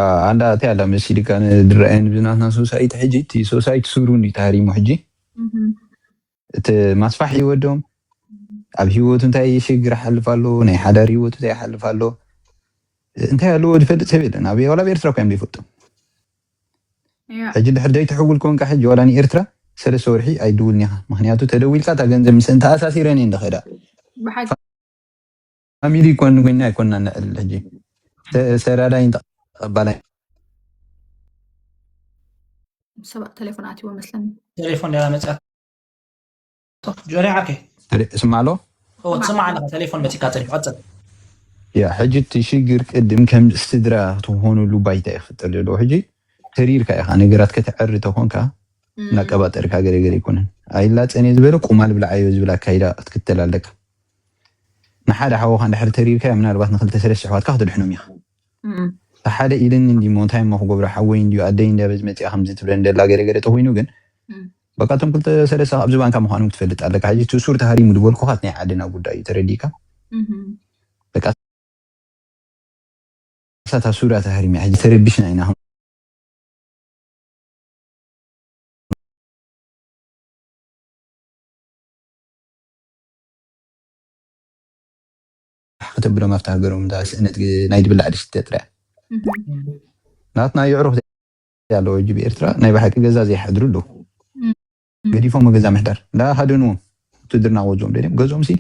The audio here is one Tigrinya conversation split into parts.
ኣንዳ እንታይ ኣላ መሲልካ ንድረአን ብናትና ሶሳይቲ ሕጂ እቲ ሶሳይቲ ሱሩ እንዲ ተሃሪሙ ሕጂ እቲ ማስፋሕ ይወዶም ኣብ ህይወቱ እንታይ ሽግር ሓልፍ ኣሎ ናይ ሓዳር ህይወቱ እንታይ ሓልፍ ኣሎ እንታይ ኣለዎ ዝፈልጥ ሰብ የለን ኣብ ዋላ ኤርትራ እኳ እዮም ዘይፈልጡ ሕጂ ድሕር ደይትሕውል ኮንካ ሕጂ ዋላ ንኤርትራ ሰለስተ ወርሒ ኣይድውልን ኢኻ ምክንያቱ ተደዊልካ እታ ገንዘብ ምስ እንተኣሳሲረን እየ እንደኸዳ ፋሚሊ ይኮን ኮይና ኣይኮና ንዕል ሕጂ ሰራዳይ ተቀባላይ ሰባት ቴሌፎን ኣትዎ መስለኒ ቴሌፎን ሌላ መፅኣ ጆኒ ዓርከይ ስማሎ ትስማዕ ኣለካ ቴሌፎን መፂካ ፀኒሑ ቀፅል ያ ሕጂ እቲ ሽግር ቅድም ከም ስድራ ትኾኑሉ ባይታ ይፍጠር ዘለዎ ሕጂ ተሪርካ ኢኻ ነገራት ከተዕሪ ተኾንካ እናቀባጠርካ ገለገለ ኣይኮነን ኣይላፀን እየ ዝበለ ቁማል ብልዓዮ ዝብል ኣካይዳ ክትክተል ኣለካ ንሓደ ሓወኻ እንድሕር ተሪርካዮ ምናልባት ንክልተ ሰለስተ ኣሕዋትካ ክትድሕኖም ኢኻ ሓደ ኢልኒ እንዲሞ እንታይ እሞ ክገብሮ ሓወይ እንዲዩ ኣደይ እንዲያ በዚ መፂኣ ከምዚ ትብለኒ ደላ ገለገለ ተኮይኑ ግን በቃ እቶም ክልተ ሰለስተ ካብ ዝባንካ ምዃኖም ክትፈልጥ ኣለካ ሕጂ እቲ ሱር ተሃሪሙ ዝበልኩኻት ናይ ዓድና ጉዳይ እዩ ተረዲካ በቃ ሳታ ሱራ ተሃሪሚ ሕጂ ተረቢሽና ኢና ከተብሎም ኣብቲ ሃገሮም እዛ ስእነት ናይ ድብላዕ ድስቲ ጥራያ ናትና የዕሩኽ ኣለዎ ሕጂ ብኤርትራ ናይ ብሓቂ ገዛ ዘይሓድሩ ኣለዉ ገዲፎም ገዛ ምሕዳር እንዳ ሃደንዎም ውትድርና ክወፅኦም ደልዮም ገዝኦም ሲ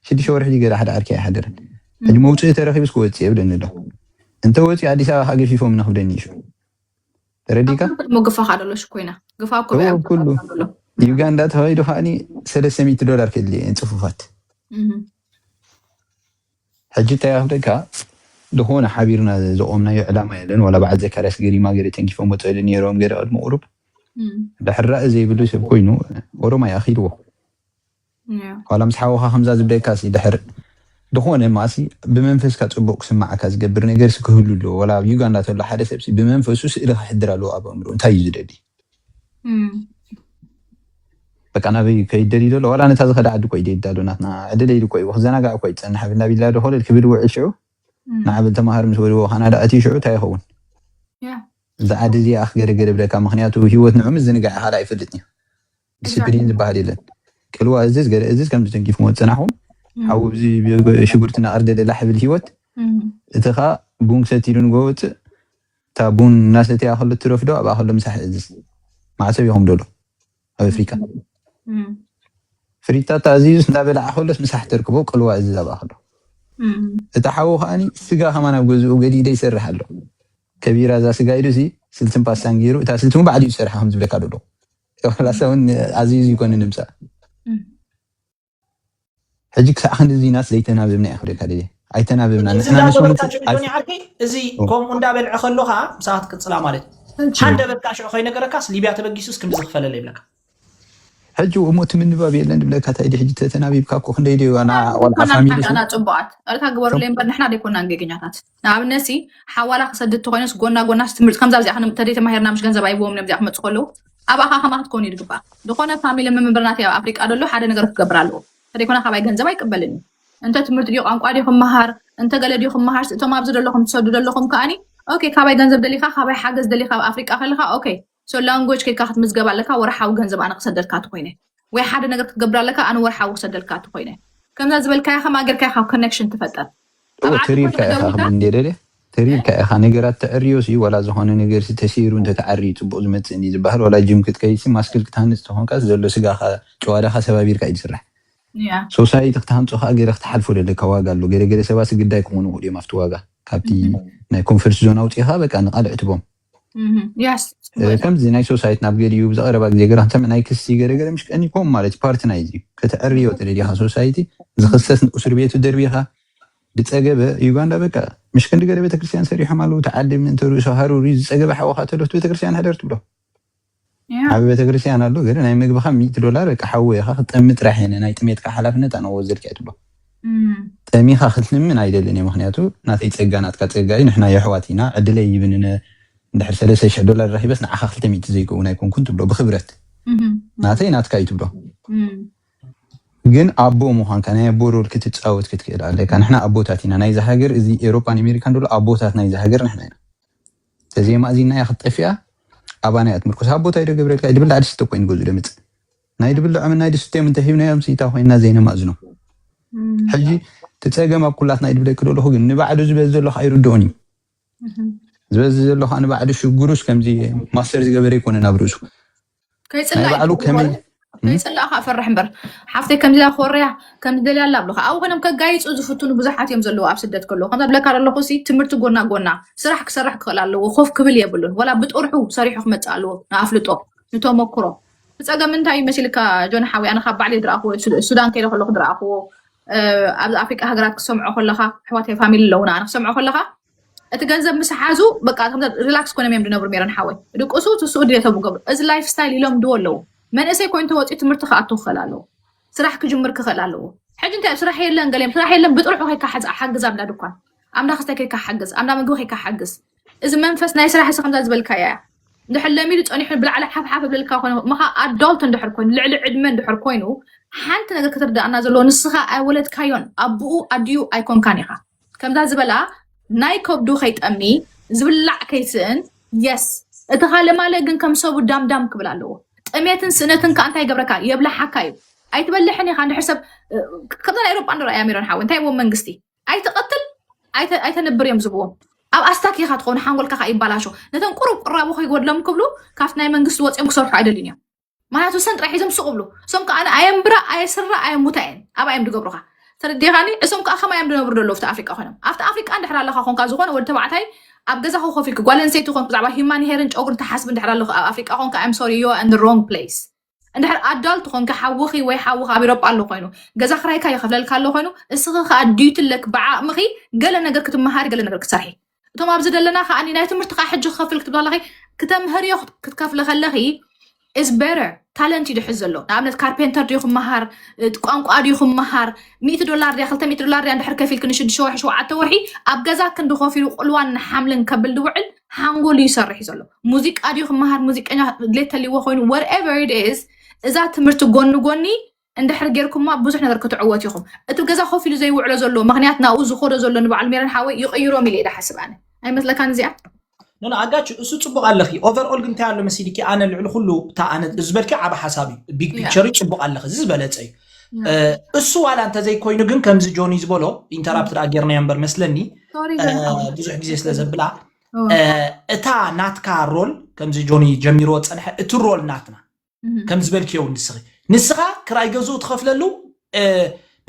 ሽዱሽተ ወርሒ ገለ ሓደ ዓርኪ ኣይሓደርን ሕጂ መውፅኢ ተረኪብስ ክወፅእ የብለኒ ኣሎ እንተ ወፂኡ ኣዲስ ኣበባ ከዓ ገፊፎም ንክብለኒ ይሹ ተረዲካ ምግፋ ካደሎ ሽኮይና ግፋ እኮ እዎ ኩሉ ዩጋንዳ ተኸይዱ ከዓኒ ሰለስተ ሚእቲ ዶላር ክድሊ እየን ፅፉፋት ሕጂ እንታይ ክብለካ ዝኾነ ሓቢርና ዘቆምናዮ ዕላማ የለን ዋላ በዓል ዘካርያስ ገሪማ ገለ ተንኪፎም ወፀሉ ነይሮም ገለ ቅድሚ ቁሩብ ድሕር ራእ ዘይብሉ ሰብ ኮይኑ ኦሮማይ ኣኺልዎ ዋላ ምስ ሓወኻ ከምዛ ዝብለካ ሲ ድሕር ዝኾነ ማሲ ብመንፈስካ ፅቡቅ ክስማዓካ ዝገብር ነገር ሲ ክህሉ ኣለዎ ዋላ ኣብ ዩጋንዳ ተሎ ሓደ ሰብ ሲ ብመንፈሱ ስእሊ ክሕድር ኣለዎ ኣብ ኣእምሮ እንታይ እዩ ዝደሊ በቃ ናበይ ከይደሊ ዘሎ ዋላ ነታ ዝኸዳ ዓዲ እኮ ይደዳ ዶ ናትና ዕድለይ ኢሉ እኮ እዩ ክዘናጋዕ እኮ ይፀንሕ ብና ቢላ ዶ ሆለል ክብል ውዕል ሽዑ ንዓብል ተማሃር ምስ ወድዎ ካናዳ ኣትዩ ሽዑ እንታይ ይኸውን እዛ ዓዲ እዚኣ ክገደገደ ብለካ ምክንያቱ ህይወት ንዑ ምዝንጋዕ ካላ ኣይፈልጥን እዩ ዲስፕሊን ዝበሃል የለን ቅልዋ እዝዝ ገለ እዝዝ ከም ዝትንኪፍሞ ዝፅናሕኩም ሓው እዚ ሽጉርቲ እናቐርደ ደላ ሕብል ህይወት እቲ ከዓ ቡን ክሰት ኢሉ ንጎወፅእ እታ ቡን እናሰትያ ከሎ ትረፍዶ ኣብኣ ከሎ ምሳሕ እዝዝ ማዕሰብ ኢኹም ደሎ ኣብ ኣፍሪካ ፍሪታ ተኣዚዙስ እንዳበልዓ ከሎስ ምሳሕ ተርክቦ ቅልዋ እዝዝ ኣብኣ ከሎ እቲ ሓዉ ከዓኒ ስጋ ከማን ኣብ ገዝኡ ገዲደ ይሰርሕ ኣሎ ከቢራ እዛ ስጋ ኢሉ ሲ ስልትን ፓስታን ገይሩ እታ ስልቲ እውን ባዕሉ እዩ ዝሰርሓ ከም ዝብለካ ደሎ ላሳ እውን ኣዚዙ ይኮነ ንምፃእ ሕጂ ክሳዕ ክንድዚ ናስ ዘይተናብብና እየ ክብለካ ደልየ ኣይተናብብና እዚ ንሕና እንዳገበርካ ንሰምት ሽዑ ጆኒ ዓርከይ እዚ ከምኡ እንዳበልዐ ከሎ ከዓ ምሳኻ ትቅፅላ ማለት እዩ ሓንደ በልካ ሽዑ ከይነገረካስ ሊብያ ተበጊሱስ ክንዲ ዝክፈለለ ይብለካ ሕጂ እሞ እቲ ምንባብ የለን ድብለካ እንታይ ሕጂ ተተናቢብካ እኮ ክንደይ ድዩ ና ቆልዓ ፋሚሊ ና ፅቡቃት እርታ ግበሩለይ እምበር ንሕና ደይኮና ገገኛታት ንኣብነት ሲ ሓዋላ ክሰድድ ተኮይነስ ጎና ጎናስ ትምህርቲ ከምዛ ዚኣ ተደይ ተማሂርና ምሽ ገንዘብ ኣይብዎም ነብዚኣ ክመፁ ከለዉ ኣብ ኣኻ ከማ ክትኮኑ ይድግባ ዝኾነ ፋሚሊ ምምብር ናተይ ኣብ ኣፍሪቃ ደሎ ሓደ ነገር ክገብር ኣለዎ ተደይኮነ ካባይ ገንዘብ ኣይቅበልን እዩ እንተ ትምህርቲ ድዩ ቋንቋ ድዩ ክመሃር እንተ ገለ ድዩ ክመሃር እቶም ኣብዚ ደለኹም ትሰዱ ደለኹም ከኣኒ ኦኬ ካባይ ገንዘብ ደሊካ ካባይ ሓገዝ ደሊካ ኣብ ኣፍሪቃ ከለካ ኦኬ so language ከይድካ ክትምዝገብ ኣለካ ወርሓዊ ገንዘብ ኣነ ክሰደልካ ትኮይነ ወይ ሓደ ነገር ክትገብር ኣለካ ኣነ ወርሓዊ ክሰደልካ ትኮይነ ከምዛ ዝበልካያ ከማ ጌርካ ካብ connection ትፈጠር ተሪርካ ኢኻ ክብል እንደ ደልየ ተሪርካ ኢኻ ነገራት ተዕርዮ ሲ ዋላ ዝኾነ ነገር ሲ ተሲሩ እንተተዓርዩ ፅቡቅ ዝመፅእ እንዲ ዝበሃል ዋላ ጅም ክትከይድ ሲ ማስክል ክትሃንፅ ተኾንካ ዘሎ ስጋኻ ጨዋዳኻ ሰባቢርካ እዩ ዝስራሕ ሶሳይቲ ክትሃንፆ ከዓ ገለ ክትሓልፎ ደለካ ዋጋ ኣሎ ገለገለ ሰባት ግዳይ ክኾኑ ይኽእሉ እዮም ኣብቲ ዋጋ ካብቲ ናይ ኮንፈርት ዞን ኣውፂኻ በቃ ንቃልዕ ትቦም ከምዚ ናይ ሶሳይቲ ናብ ገሊኡ ብዝቀረባ ግዜ ገለ ክንሰምዕ ናይ ክሲ ገለገለ ምሽ ቀኒኮም ማለት ፓርቲ ናይ እዩ ከተዕርዮ ተደሊኻ ሶሳይቲ ዝክሰስ እስር ቤቱ ደርቢኻ ዝፀገበ ዩጋንዳ በቃ ምሽ ክንዲ ገለ ቤተክርስትያን ሰሪሖም ኣለዉ ተዓዲ ምእንቲ ርእሱ ሃሩሪ ዝፀገበ ሓወኻ ተለፍቲ ቤተክርስትያን ሕደር ትብሎ ዓቢ ቤተክርስትያን ኣሎ ገለ ናይ ምግብኻ ሚእቲ ዶላር በቃ ሓወ ኢኻ ክጠሚ ጥራሕ የነ ናይ ጥሜትካ ሓላፍነት ኣነ ወዘልካ ትብሎ ጠሚኻ ክትልምን ኣይደልን እየ ምክንያቱ ናተይ ፀጋ ናትካ ፀጋ እዩ ንሕና የሕዋት ኢና ዕድለይ ይብን እንድሕር ሰለስተ ሽሕ ዶላር ረኪበስ ንዓኻ ክልተ ሚእቲ ዘይከውን ኣይኮንኩን ትብሎ ብክብረት ናተይ ናትካ እዩ ትብሎ ግን ኣቦ ምዃንካ ናይ ኣቦ ሮል ክትፃወት ክትክእል ኣለካ። ንሕና ኣቦታት ኢና ናይዚ ሃገር፣ እዚ ኤሮፓን ኣሜሪካን ደሎ ኣቦታት ናይዚ ሃገር ንሕና ኢና። ተዘይማእዚናያ ክትጠፊኣ ኣባና እያ ትምርኮስ። ኣቦታ ይዶ ገብረልካ ድብላ ድስተ ኮይኑ ገዙ ደምፅ ናይ ድብልዖምን ናይ ድስቴም እንተሂብናዮም ስኢታ ኮይና ዘይነማእዝኖ። ሕጂ ትፀገም ኣብ ኩላት ናይ ድብለክ ደለኹ ግን ንባዕዱ ዝበዝ ዘለኹ ኣይርድኦን እዩ። ዝበዝ ዘለኹ ንባዕዱ ሽጉሩስ ከምዚ ማስተር ዝገበረ ይኮነ ናብ ርእሱ ናይ ከይፅላእ ባዕሉ ከመይ ከይፅላእ ከዓ ፈርሕ እምበር ሓፍተይ ከምዚኣ ኮርያ ከምዚ ደልያ ኣላ ኣብሉካ ኣብኡ ኮይኖም ከጋይፁ ዝፍትኑ ብዙሓት እዮም ዘለዉ ኣብ ስደት ከለዉ ከምዛ ብለካ ዘለኹ ሲ ትምህርቲ ጎና ጎና ስራሕ ክሰርሕ ክኽእል ኣለዎ ኮፍ ክብል የብሉን ወላ ብጥርሑ ሰሪሑ ክመፅእ ኣለዎ ንኣፍልጦ ንተመክሮ ብፀገም እንታይ መሲልካ ጆን ሓዊ ኣነ ካብ ባዕለይ ዝረኣኽዎ ሱዳን ከይደ ከለኹ ዝረኣኽዎ ኣብዚ ኣፍሪቃ ሃገራት ክሰምዖ ከለካ ኣሕዋተይ ፋሚሊ ኣለውና ኣነ ክሰምዖ ከለካ እቲ ገንዘብ ምስ ሓዙ በቃ ሪላክስ ኮኖም እዮም ዝነብሩ ሜሮን ሓወይ ድቅሱ ትስኡ ድሌቶም ይገብሩ እዚ ላይፍ ስታይል ይለምድዎ ኣለዉ መንእሰይ ኮይኑ ተወፂኡ ትምህርቲ ክኣቱ ክኽእል ኣለዎ ስራሕ ክጅምር ክኽእል ኣለዎ ሕጂ እንታይ ስራሕ የለን ገለ ስራሕ የለን ብጥርሑ ከይካ ሓዝ ሓግዝ ኣብዳ ድኳን ኣብዳ ክስታይ ከይካ ሓግዝ ኣብዳ ምግቢ ከይካ ሓግዝ እዚ መንፈስ ናይ ስራሕ ሲ ከምዛ ዝበልካያ እያ እንድሕር ለሚዱ ፀኒሑ ብላዕሊ ሓፍሓፍ ብለልካ ኮይኑ ምኻ ኣዳልት እንድሕር ኮይኑ ልዕሊ ዕድመ እንድሕር ኮይኑ ሓንቲ ነገር ክትርዳእና ዘለዎ ንስኻ ኣይወለድካዮን ኣቦኡ ኣዲኡ ኣይኮንካን ኢኻ ከምዛ ዝበላ ናይ ከብዱ ከይጠሚ ዝብላዕ ከይስእን የስ እቲ ካለ ማለ ግን ከም ሰቡ ዳምዳም ክብል ኣለዎ ጥሜትን ስእነትን ከዓ እንታይ ይገብረካ የብላሓካ እዩ ኣይትበልሕን ኢኻ እንድሕር ሰብ ከምዛ ናይ ኤሮጳ ንረኣያ ሜሮን ሓዊ እንታይ ዎም መንግስቲ ኣይትቐትል ኣይተንብር እዮም ዝብዎም ኣብ ኣስታክ ኢኻ ትኸውን ሓንጎልካ ከዓ ይባላሾ ነተን ቁሩብ ቅራቡ ከይጎድሎም ክብሉ ካብቲ ናይ መንግስቲ ወፂኦም ክሰርሑ ኣይደልን እዮም ምክንያቱ ሰን ጥራሕ ሒዞም ሱቕ ብሉ እሶም ከዓ ኣየንብራ ኣየስራ ኣየሙታ እየን ኣብኣ እዮም ዝገብሩኻ ተረዲኻኒ እሶም ከዓ ከማ እዮም ዝነብሩ ደለዉ ኣብቲ ኣፍሪቃ ኮይኖም ኣብቲ ኣፍሪቃ እንድሕር ኣለካ ኮንካ ዝኾነ ወዲ ተባዕታይ ኣብ ገዛኹ ኮፍ ኢልክ ጓል ኣንስተይቲ ኮንክ ብዛዕባ ሂማን ሄርን ጨጉሪ ትሓስብ እንድሕር ኣለኹ ኣብ ኣፍሪቃ ኮንካ ኣም ሶሪ ዮ ን ሮንግ ፕሌስ እንድሕር ኣዳልት ኮንካ ሓውኺ ወይ ሓውኻ ኣብ ኤሮጳ ኣሎ ኮይኑ ገዛ ክራይካ ይኸፍለልካ ኣሎ ኮይኑ እስኺ ከዓ ዲዩቲ ኣለክ ብዓቕምኺ ገለ ነገር ክትመሃሪ ገለ ነገር ክትሰርሒ እቶም ኣብዚ ዘለና ከዓ ናይ ትምህርቲ ከዓ ሕጂ ክኸፍል ክትብል ኣለኺ ክተምህርዮ ክትከፍሊ ከለኺ is better talent እዩ ድሕዝ ዘሎ ንኣብነት ካርፔንተር ድዩ ክመሃር ቋንቋ ድዩ ክመሃር ሚእቲ ዶላር ድያ ክልተ ሚእቲ ዶላር ድያ እንድሕር ከፊልክ ንሽዱሽተ ወርሒ ሸውዓተ ወርሒ ኣብ ገዛ ክንዲ ኮፍ ኢሉ ቁልዋን ንሓምልን ከብል ድውዕል ሓንጎሉ ይሰርሕ እዩ ዘሎ ሙዚቃ ድዩ ክመሃር ሙዚቀኛ ድሌት ተልዎ ኮይኑ whatever it is እዛ ትምህርቲ ጎኒ ጎኒ እንድሕር ጌርኩማ ብዙሕ ነገር ክትዕወት ኢኹም እቲ ገዛ ኮፍ ኢሉ ዘይውዕሎ ዘሎ ምክንያት ናብኡ ዝኮዶ ዘሎ ንባዕሉ ሜረን ሓወይ ይቅይሮም ኢለ ኢዳ ሓስብ ኣነ ኣይመስለካን እዚኣ ኖ ኣጋች እሱ ፅቡቅ ኣለኺ overall ግን እንታይ ኣሎ መሲልኪ ኣነ ልዕሊ ኩሉ እታ ኣነ ዝበልኪ ዓብ ሓሳብ እዩ big picture እዩ ፅቡቅ ኣለኺ እዚ ዝበለፀ እዩ እሱ ዋላ እንተዘይኮይኑ ግን ከምዚ ጆኒ ዝበሎ interrupt ደኣ ጌርናዮ እምበር መስለኒ ብዙሕ ግዜ ስለ ዘብላ እታ ናትካ role ከምዚ ጆኒ ጀሚርዎ ዝፀንሐ እቲ role ናትና ከም ዝበልክዮ እውን ንስኺ ንስኻ ክራይ ገዝኡ ትኸፍለሉ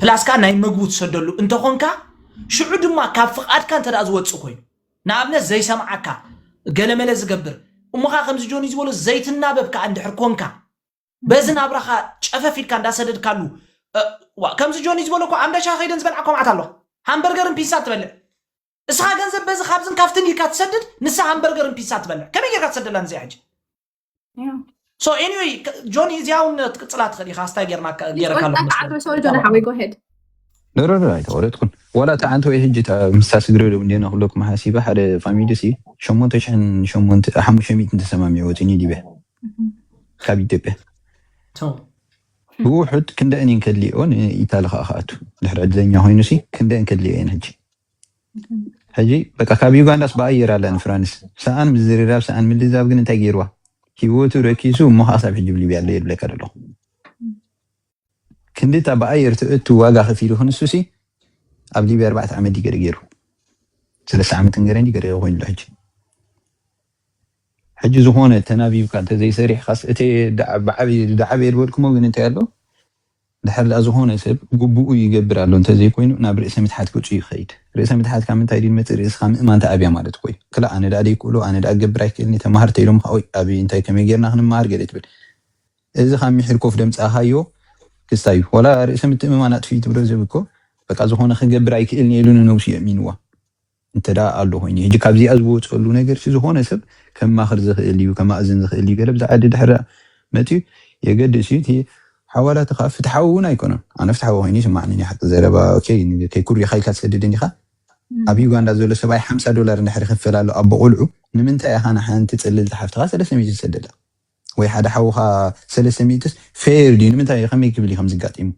plus ከዓ ናይ መግቡ ትሰደሉ እንተኾንካ ሽዑ ድማ ካብ ፍቓድካ እንተ ዝወፅእ ኮይኑ ንኣብነት ዘይሰምዓካ ገለመለ ዝገብር እሞኻ ከምዚ ጆኒ ዝበሎ ዘይትናበብ ከዓ እንድሕር ኮንካ በዚ ናብራኻ ጨፈፍ ኢልካ እንዳሰደድካሉ ከምዚ ጆኒ ዝበሎ እኮ ኣምደሻ ከይደን ዝበልዓ ኮማዕት ኣለዋ ሃምበርገርን ፒሳ ትበልዕ እስኻ ገንዘብ በዚ ካብዝን ካብትን ኢልካ ትሰድድ ንሳ ሃምበርገርን ፒሳ ትበልዕ ከመይ ጌርካ ትሰደላ ንዚኣ ሕጂ so anyway ጆኒ እዚኣ እውን ክትቅፅላ ትኽእል ኢኻ ስታይ ጌርና ጌረካ ኣለኹ መስለኒ sorry ጆኒ ሓወይ go ahead ዶሮዶ ኣይተቆረጥኩን ዋላ እታ ዓንተ ወይ ሕጂ እታ ምስታ ስግረ ዶ እንዴና ኩለኩም ሓሲባ ሓደ ፋሚሊ ሲ ሸሞንተ ሽሕን ሸሞንተ ሓሙሽተ ሚእትን ተሰማሚዑ ወፂኒ ሊብያ ካብ ኢትዮጵያ ብውሑድ ክንደእን እየን ከድልየኦ ንኢታሊ ከዓ ክኣቱ ድሕሪ ዕድለኛ ኮይኑ ሲ ክንደእን ከድልየኦ እየን ሕጂ ሕጂ በቃ ካብ ዩጋንዳስ ብኣየር ኣላ ንፍራንስ ሰኣን ምዝርራብ ሰኣን ምልዛብ ግን እንታይ ገይርዋ ሂወቱ ረኪሱ እሞ ከዓ ሳብ ሕጂ ብሊብያ ኣሎ የብለካ ዘለኹ ክንዲ እታ ብኣየር ትእቱ ዋጋ ከፊሉ ክንሱ ሲ ኣብ ሊብያ ኣርባዕተ ዓመት ዲገረ ገይሩ ሰለስተ ዓመት ንገረ ዲገረ ኮይኑ ኣሎ ሕጂ ሕጂ ዝኾነ ተናቢብካ እንተዘይሰሪሕካስ እቲ ብዓብየ ዝበልኩሞ ግን እንታይ ኣሎ ድሕር ደኣ ዝኾነ ሰብ ግቡኡ ይገብር ኣሎ እንተዘይኮይኑ ናብ ርእሰ ምትሓት ገፁ ይኸይድ ርእሰ ምትሓት ካብ ምንታይ ድዩ መፅእ ርእስኻ ምእማን ተኣብያ ማለት ኮይ ክላ ኣነ ደኣ ደይክእሎ ኣነ ደኣ ክገብር ኣይክእልን ተማሃር ተይሎም ከዓ ወይ ኣበይ እንታይ ከመይ ጌርና ክንመሃር ገለ ትብል እዚ ካብ ምሒር ኮፍ ደምፃኻዮ ክስታይ እዩ ዋላ ርእሰ ምትእምማን ኣጥፊ ትብሎ ዝብ እኮ በቃ ዝኾነ ክገብር ኣይክእልን ኢሉ ንነብሱ የእሚንዋ እንተ ኣሎ ኮይኑ ሕጂ ካብዚኣ ዝወፀሉ ነገር ሲ ዝኾነ ሰብ ከማኽር ዝኽእል እዩ ከማእዝን ዝኽእል እዩ ገለ ብዛ ዓዲ ድሕር መፅዩ የገድስ እዩ እቲ ሓዋላት ከዓ ፍትሓዊ እውን ኣይኮነን ኣነ ፍትሓዊ ኮይኑ ይስማዕኒ ሓቂ ዘረባ ከይኩርካ ኢልካ ትሰድድ እንዲኻ ኣብ ዩጋንዳ ዘሎ ሰብኣይ ሓምሳ ዶላር እንድሕር ይኽፈል ኣሎ ኣብ ቆልዑ ንምንታይ ኢኻ ንሓንቲ ፅልልቲ ሓፍትኻ ሰለስተ ሚእቲ ትሰደላ ወይ ሓደ ሓውኻ ሰለስተ ሚእትስ ፌር ድዩ ንምንታይ ከመይ ክብል እዩ ከም ዝጋጢሙ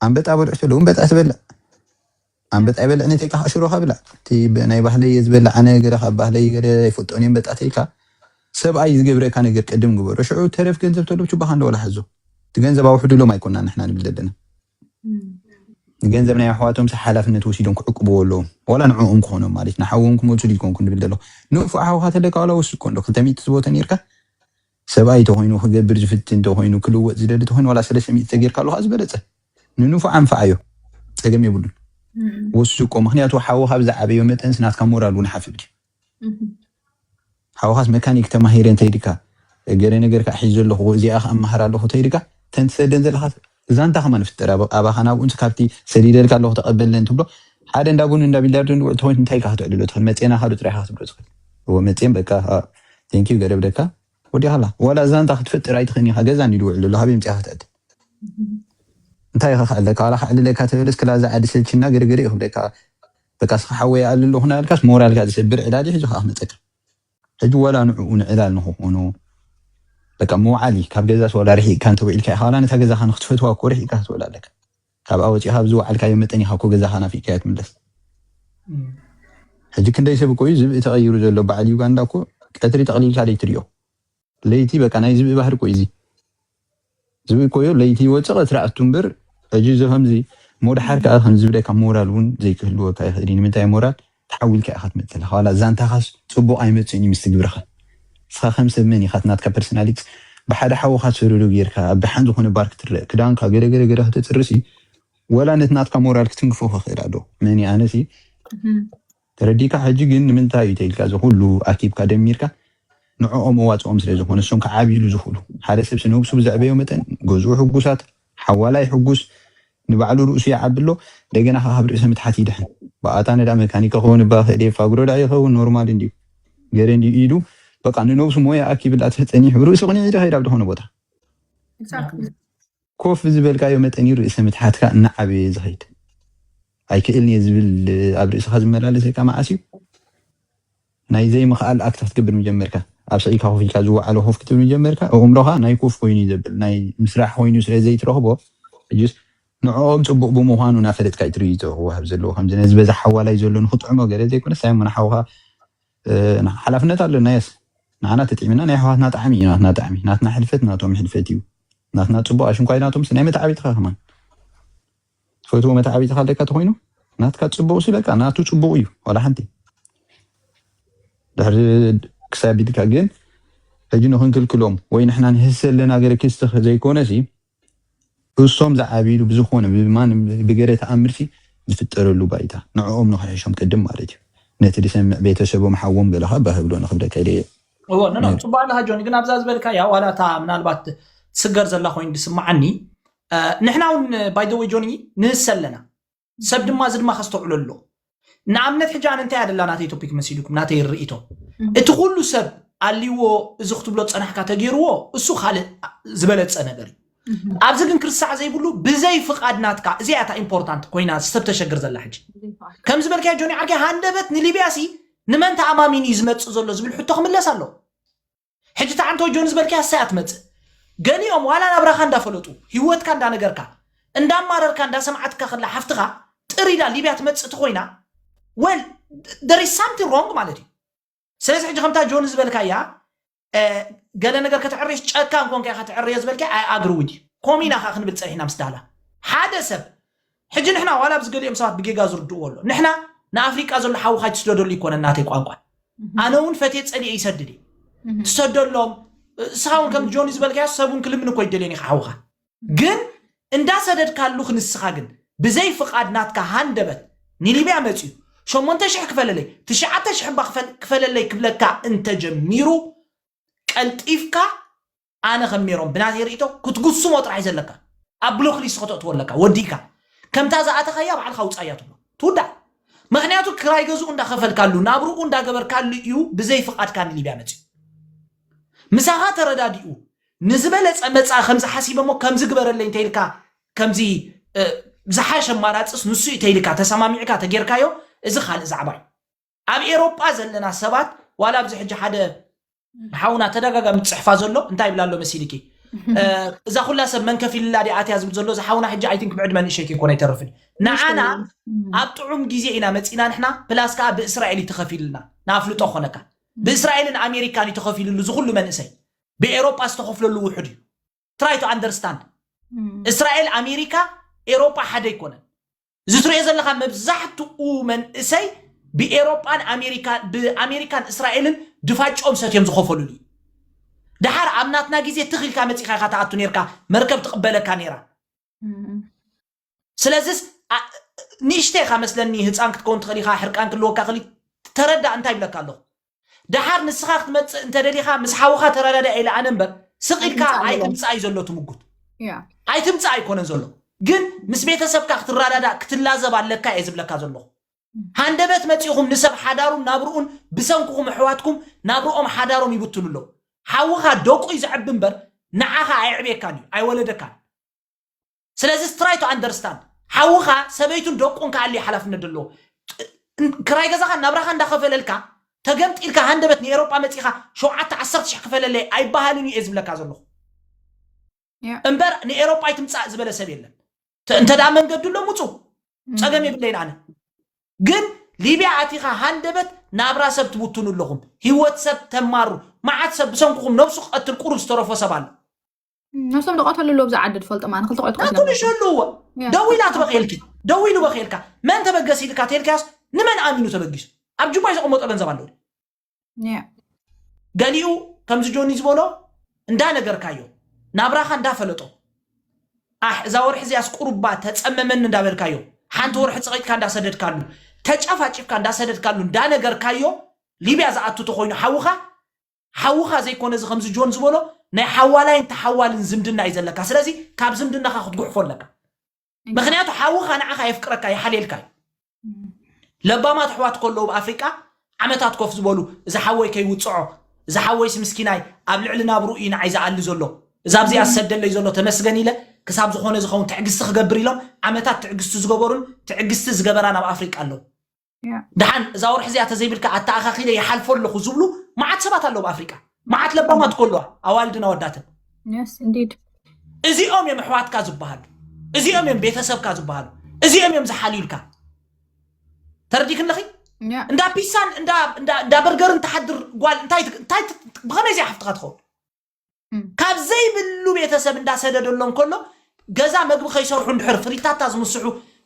ኣንበጣ በልዑ ተለዉ ኣንበጣ ትበልዕ። ኣንበጣ ይበልዕ ነተይካ ሽሮኻ ብላዕ። እቲ ብ- ናይ ባህለይ እየ ዝበልዕ ኣነ ገለ ካብ ባህለይ ገለ ኣይፈልጦን እየ ኣንበጣ ተይካ። ሰብኣይ ዝገብረካ ነገር ቅድም ግበሮ። ሽዑ ተረፍ ገንዘብ ተሎ ችባኻ እንደ ወላ ሓዞ። እቲ ገንዘብ ኣውሕዱሎም ኣይኮና ንሕና ንብል ዘለና። ንገንዘብ ናይ ኣሕዋቶም ሓላፍነት ወሲዶም ክዕቅብዎ ኣለዎም። ዋላ ንዕኦም ክኾኖም ማለት ንሓዎም ክመልሱ ኢልኩም ክንብል ኣለኹ። ንፉዕ ሓውኻ ተለካ ዋላ ወስኮ እንዶ ክልተ ሚእቲ ዝቦተ ነርካ ሰብኣይ ተኾይኑ ክገብር ዝፍትን ተኾይኑ ክልወጥ ዝደሊ ተኾይኑ ዋላ ሰለስተ ሚእቲ ተጌርካ ኣለኻ ዝበለፀ ንንፉዕ ኣንፍዓዮ። ፀገም የብሉን። ወስኮ ምክንያቱ ሓውኻ ብዝዓበዮ መጠን ናትካ ሞራል እውን ሓፍድ እዩ። ሓውኻስ መካኒክ ተማሂረ እንተይድካ ገለ ነገር ከዓ ሒዘ ኣለኹ እዚኣ ከዓ እመሃር ኣለኹ ተይድካ ተንትሰደን ዘለካ ዛንታ ከማ ንፍጠር ኣባኻ ናብኡ ካብቲ ሰዲደልካ ኣለኹ ተቐበለን ትብሎ ሓደ እንዳ ቡን እንዳ ቢልዳርዶ ንውዕ ተኾይኑ እንታይ ኢልካ ክትዕልሎ ትኽእል መፅና ካዶ ጥራይ ኢኻ ክትብሎ ትኽእል እዎ መፅን በቃ ቴንኪዩ ገደብ ደካ ወዲኻላ ዋላ ዛንታ ክትፈጥር ኣይትኽእልን ኢኻ ገዛ እንዲ ድውዕል ኣሎ ሃበይ ምፅያ ክትዕድል እንታይ ኢኻ ክዕለካ ዋላ ክዕልለካ ተበለስ ክላዛ ዓዲ ሰልችና ገረገረ ይኽብለካ በቃ ስኻ ሓወይ ኣል ኣለኹ ናልካስ ሞራልካ ዝሰብር ዕላል ሒዙ ከዓ ክመፀካ ሕጂ ዋላ ንዕኡ ንዕላል ንክኾኖ በቃ ምውዓል እዩ ካብ ገዛስ ዋላ ርሒቅካ እንተውዒልካ ኢኻ ዋላ ነታ ገዛኻ ንክትፈትዋ እኮ ርሒቅካ ክትውዕል ኣለካ ካብኣ ወፂኻ ኣብዚ ወዓልካዮ መጠን ኢኻ እኮ ገዛኻ ናፊቅካዮ ትምለስ ሕጂ ክንደይ ሰብ እኮ እዩ ዝብኢ ተቐይሩ ዘሎ በዓል ዩጋንዳ እኮ ቀትሪ ጠቕሊልካ ደይ ትሪኦ ለይቲ በቃ ናይ ዝብኢ ባህሪ እኮ እዩ እዚ ዝብኢ እኮ እዩ ለይቲ ይወፅእ ቀትሪ ኣቱ እምበር ሕጂ እዚ ከምዚ ሞድሓር ከዓ ከም ዝብለካ ሞራል እውን ዘይክህልወካ ይኽእል እዩ ንምንታይ ሞራል ተሓዊልካ ኢኻ ትመፅእ ኣለኻ ዋላ ዛንታኻስ ፅቡቕ ኣይመፅእን እዩ ምስቲ ግብርኻ ንስኻ ከም ሰብ መን ኢኻ እቲ ናትካ ፐርሶናሊቲ ብሓደ ሓውኻ ትሰደዶ ጌርካ ኣብ ደሓን ዝኾነ ባር ክትረአ ክዳንካ ገለ ገለ ገለ ከተፅርሲ ወላ ነቲ ናትካ ሞራል ክትንክፎ ክኽእል ኣሎ መን ኣነሲ ተረዲካ ሕጂ ግን ንምንታይ እዩ ተኢልካ እዚ ኩሉ ኣኪብካ ደሚርካ ንዕኦም መዋፅኦም ስለ ዝኾነ እሶም ክዓብይሉ ዝኽእሉ ሓደ ሰብ ስነብሱ ብዘዕበዮ መጠን ገዝኡ ሕጉሳት ሓዋላይ ሕጉስ ንባዕሉ ርእሱ ይዓቢ ኣሎ እንደገና ካብ ርእሰ ምትሓት ይድሕን በኣታ ነዳ መካኒክ ክኸውን ባ ክእል ፋግሮ ዳ ይኸውን ኖርማል እንዲዩ ገለ እንዲዩ ኢሉ በቃ ንነብሱ ሞያ ኣኪብላ ተፀኒሑ ርእሱ ቅኒዕ ኢለ ከይድ ኣብ ዝኾነ ቦታ ኮፍ ዝበልካዮ መጠን እዩ ርእሰ ምትሓትካ እናዓበየ ዝኸይድ ኣይክእልን እየ ዝብል ኣብ ርእስኻ ዝመላለሰካ መዓስ እዩ ናይ ዘይምኽኣል ኣክት ክትገብር ምጀመርካ ኣብ ስቂልካ ኮፍ ኢልካ ዝወዓለ ኮፍ ክትብል ምጀመርካ ኣእምሮኻ ናይ ኮፍ ኮይኑ እዩ ዘብል ናይ ምስራሕ ኮይኑ ስለ ዘይትረኽቦ ሕጅስ ንዕኦም ፅቡቅ ብምዃኑ እናፈለጥካ እዩ ትርኢ ዝወሃብ ዘለዎ ከምዚ ነዚ በዛ ሓዋላይ ዘሎ ንክጥዕሞ ገለ ዘይኮነ ሳይ ሞ ንሓውካ ሓላፍነት ኣለና የስ ንዓና ተጥዒምና ናይ ኣሕዋትና ጣዕሚ እዩ ናትና ጣዕሚ ናትና ሕልፈት ናቶም ሕልፈት እዩ ናትና ፅቡቅ ኣሽንኳይ ናቶም ናይ መተዓቢትካ ከማን ትፈትዎ መተዓቢትካ ኣለካ ተኮይኑ ናትካ ፅቡቅ ሲ በቃ ናቱ ፅቡቅ እዩ ዋላ ሓንቲ ድሕሪ ክሳብ ኢልካ ግን ሕጂ ንክንክልክሎም ወይ ንሕና ንህሰ ኣለና ገለ ክስቲ ዘይኮነ ሲ እሶም ዝዓብይሉ ብዝኾነ ብማን ብገለ ተኣምርሲ ዝፍጠረሉ ባይታ ንዕኦም ንክሕሾም ቅድም ማለት እዩ ነቲ ዝሰምዕ ቤተሰቦም ሓዎም ገለኻ ባህብሎ ንክብለካ ኢለ እየ እዎ ኖ ኖ፣ ጽቡቕ ኣለኻ ጆኒ። ግን ኣብዛ ዝበልካያ ዋላ እታ ምናልባት ትስገር ዘላ ኮይኑ ዝስምዓኒ፣ እ፣ ንሕና እውን ባይ ዘ ወይ ጆኒ ንህሰ ኣለና። ሰብ ድማ እዚ ድማ ከስተውዕሎ ኣሎ። ንኣብነት ሕጂ ኣነ እንታይ እያ ደላ ናተይ ቶፒክ መሲልኩም ናተይ ርእይቶ። እቲ ኩሉ ሰብ ኣልዎ እዚ ክትብሎ ዝጸናሕካ ተገይርዎ እሱ ካልእ ዝበለጸ ነገር እዩ። ኣብዚ ግን ክርሳዕ ዘይብሉ ብዘይ ፍቓድ ናትካ እዚኣ እታ ኢምፖርታንት ኮይና ሰብ ተሸግር ዘላ ሕጂ። ከም ዝበልካዮ ጆኒ ዓርከይ ሃንደበት ንሊብያ ሲ ንመን ተኣማሚኑ እዩ ዝመጽእ ዘሎ ዝብል ሕቶ ክምለስ ኣሎ። ሕጂ እታ ዓንተወ ጆን ዝበልካያ እሳይ እያ ትመጽእ። ገሊኦም ዋላ ናብራኻ እንዳፈለጡ፣ ህይወትካ እንዳነገርካ፣ እንዳማረርካ፣ እንዳሰምዓትካ ከላ ሓፍትኻ ጥር ኢላ ሊብያ ትመጽእ ተኾይና፣ well, there is something wrong ማለት እዩ። ስለዚ ሕጂ ከምታ ጆን ዝበልካያ፣ እ፣ ገለ ነገር ከተዕርየስ ጨካን ኮንካ ኢኻ ተዕርዮ ዝበልካያ፣ I agree with you። ከምኡ ኢና ኸዓ ክንብል ጸኒሕና ምስ ዳህላ። ሓደ ሰብ፣ ሕጂ ንሕና ዋላ ኣብዚ ገሊኦም ሰባት ብጌጋ ዝርድእዎ ኣሎ። ንሕና ንኣፍሪቃ ዘሎ ሓውኻ ኣይትስደደሉ ይኮነን ናተይ ቋንቋ። ኣነ እውን ፈትየ ጸሊኤ ይሰድድ እየ። ትሰደሎም፣ እስኻ እውን ከም ጆኒ ዝበልካዮ ሰብ እውን ክልምን እኮ ይደልዮን ኢኻ ሓውኻ። ግን እንዳሰደድካሉ ክንስኻ ግን ብዘይ ፍቓድ ናትካ ሃንደበት ንሊብያ መጽዩ ሸሞንተ ሽሕ ክፈለለይ፣ ትሽዓተ ሽሕ እባ ክፈል-፣ ክፈለለይ ክብለካ እንተጀሚሩ፣ ቀልጢፍካ ኣነ ከም ሜሮን ብናተይ ርእይቶ ክትጉስሞ ጥራሕ እዩ ዘለካ። ኣብ ብሎክ ሊስት ከተእትዎ ኣለካ፣ ወዲእካ። ከምታ ዝኣተኻያ ባዕልኻ ውጻእያ ትብሎ። ትውዳእ። ምኽንያቱ ክራይ ገዝኡ እንዳኸፈልካሉ፣ ናብርኡ እንዳገበርካሉ እዩ ብዘይ ፍቓድካ ንሊብያ መጽዩ። ምሳኻ ተረዳዲኡ፣ ንዝበለጸ መጻኢ ከምዚ ሓሲበ እሞ ከምዚ ግበረለይ እንተኢልካ፣ ከምዚ፣ እ፣ ዝሓሸ ኣማራጽስ ንሱ እዩ ተኢልካ፣ ተሰማሚዕካ ተጌርካዮ፣ እዚ ካልእ ዛዕባ እዩ። ኣብ ኤሮጳ ዘለና ሰባት፣ ዋላ ኣብዚ ሕጂ ሓደ ሓውና ተደጋጋሚ ዝጽሕፋ ዘሎ፣ እንታይ ይብላ ኣሎ መሲልኪ? እዛ ኩላ ሰብ መን ከፊልላ ዲኣ ኣትያ ዝብል ዘሎ ዝሓውና ሕጂ ኣይቲንክ ብዕድመ ንእሸይ ከይኮነ ኣይተርፍን። ንዓና ኣብ ጥዑም ግዜ ኢና መፂና ንሕና፣ ፕላስ ከዓ ብእስራኤል እዩ ተኸፊልልና። ንኣፍልጦ ኮነካ ብእስራኤልን ኣሜሪካን እዩ ተኸፊልሉ ዝኩሉ መንእሰይ። ብኤሮጳ ዝተኸፍለሉ ውሑድ እዩ። Try to understand። እስራኤል፣ ኣሜሪካ፣ ኤሮጳ ሓደ ኣይኮነን። እዚ ትሪኦ ዘለካ መብዛሕትኡ መንእሰይ ብኤሮጳን ኣሜሪካን ብኣሜሪካን እስራኤልን ድፋጭኦም ሰትዮም ዝኸፈሉሉ እዩ። ደሓር ኣብ ናትና ግዜ ትኽ ኢልካ መፂኻ ኢኻ ትኣቱ ነርካ፣ መርከብ ትቕበለካ ነራ። ስለዚስ ንእሽተ ኢኻ መስለኒ፣ ህፃን ክትከውን ትኽእል ኢኻ፣ ሕርቃን ክልወካ ክእል። ተረዳእ እንታይ ይብለካ ኣለኹ። ደሓር ንስኻ ክትመፅእ እንተደሊኻ ምስ ሓውኻ ተረዳዳ ኢለ ኣነ እምበር ስቕ ኢልካ ኣይትምፃእ እዩ ዘሎ ትምጉት። ኣይትምፃእ ኣይኮነን ዘሎ፣ ግን ምስ ቤተሰብካ ክትረዳዳ ክትላዘብ ኣለካ እየ ዝብለካ ዘለኹ። ሃንደበት መፂኹም ንሰብ ሓዳሩን ናብርኡን ብሰንክኹም ኣሕዋትኩም ናብርኦም ሓዳሮም ይብትኑ ኣለዉ። ሓውኻ ደቁ እዩ ዝዕቢ እምበር ንዓኻ ኣየዕብየካን እዩ ኣይወለደካን። ስለዚ try to understand። ሓውኻ ሰበይቱን ደቁን ክኣሊ ሓላፍነት ዘለዎ። ክራይ ገዛኻ ናብራኻ እንዳኸፈለልካ ተገምጢልካ ሃንደበት ንኤሮጳ መፂኻ ሸውዓተ ዓሰርተ ሽሕ ክፈለለይ ኣይበሃልን እዩ እየ ዝብለካ ዘለኹ። እምበር ንኤሮጳ ኣይትምፃእ ዝበለ ሰብ የለን። እንተ ደኣ መንገዱ ኣሎ ምፁ፣ ፀገም የብለይን ኣነ። ግን ሊብያ ኣቲኻ ሃንደበት ናብራ ሰብ ትብትኑ ኣለኹም፣ ህይወት ሰብ ተማሩ። መዓት ሰብ ብሰንኩኹም ነብሱ ክቐትል ቁሩብ ዝተረፎ ሰብ ኣሎ። ነብሶም ዝቐተሉ ኣለዉ ኣብዚ ዓዲ ትፈልጦ ማለት ክልተ ቆልዑ ናቱ ንሽ ኣለዎ። ደዊላ ትበኽየልኪ፣ ደዊሉ በኽየልካ። መን ተበገስ ኢልካ ተልካስ ንመን ኣሚኑ ተበጊሱ? ኣብ ጅማይ ዘቐመጦ ገንዘብ ኣለዎ። ገሊኡ ከምዚ ጆኒ ዝበሎ እንዳነገርካዮ ናብራኻ እንዳፈለጦ፣ ኣሕ እዛ ወርሒ እዚኣስ ቁሩባ ተጸመመኒ እንዳበልካዮ፣ ሓንቲ ወርሒ ጸቒጥካ እንዳሰደድካሉ፣ ተጨፋጭፍካ እንዳሰደድካሉ እንዳነገርካዮ፣ ሊብያ ዝኣቱ ተኾይኑ ሓውኻ፣ ሓውኻ ዘይኮነ እዚ ከምዚ ጆን ዝበሎ ናይ ሓዋላይን ተሓዋልን ዝምድና እዩ ዘለካ። ስለዚ ካብ ዝምድናኻ ክትጉሕፎ ኣለካ። ምክንያቱ ሓውኻ ንዓኻ የፍቅረካ፣ ይሓልየልካ እዩ። ለባማት ኣሕዋት ከለዉ ኣብ ኣፍሪቃ ዓመታት ኮፍ ዝበሉ፣ እዚ ሓወይ ከይውፅዖ፣ እዚ ሓወይስ ምስኪናይ ኣብ ልዕሊ ናብሩ እዩ ንዓይ ዝኣሊ ዘሎ፣ እዛ ኣብዚኣ ዝሰደለይ ዘሎ ተመስገን ኢለ ክሳብ ዝኾነ ዝኸውን ትዕግስቲ ክገብር ኢሎም ዓመታት ትዕግስቲ ዝገበሩን ትዕግስቲ ዝገበራን ኣብ ኣፍሪቃ ኣለዉ። ደሓን እዛ ወርሒ እዚኣ ተዘይብልካ ኣተኣኻኺለ ይሓልፎ ኣለኹ ዝብሉ መዓት ሰባት ኣለዉ ኣብ ኣፍሪቃ። መዓት ለባማት ከለዋ ኣዋልድን ኣወዳትን እዚኦም እዮም ኣሕዋትካ ዝበሃሉ፣ እዚኦም እዮም ቤተሰብካ ዝበሃሉ፣ እዚኦም እዮም ዝሓልዩልካ። ተረዲክን ኣለኺ? እንዳ ፒሳን እንዳ በርገርን ትሓድር ጓል እንታይ ብኸመይ እዚኣ ሓፍትኻ ትኸውን? ካብ ዘይብሉ ቤተሰብ እንዳሰደደሎም ከሎ ገዛ መግቢ ከይሰርሑ እንድሕር ፍሪታታ ዝምስሑ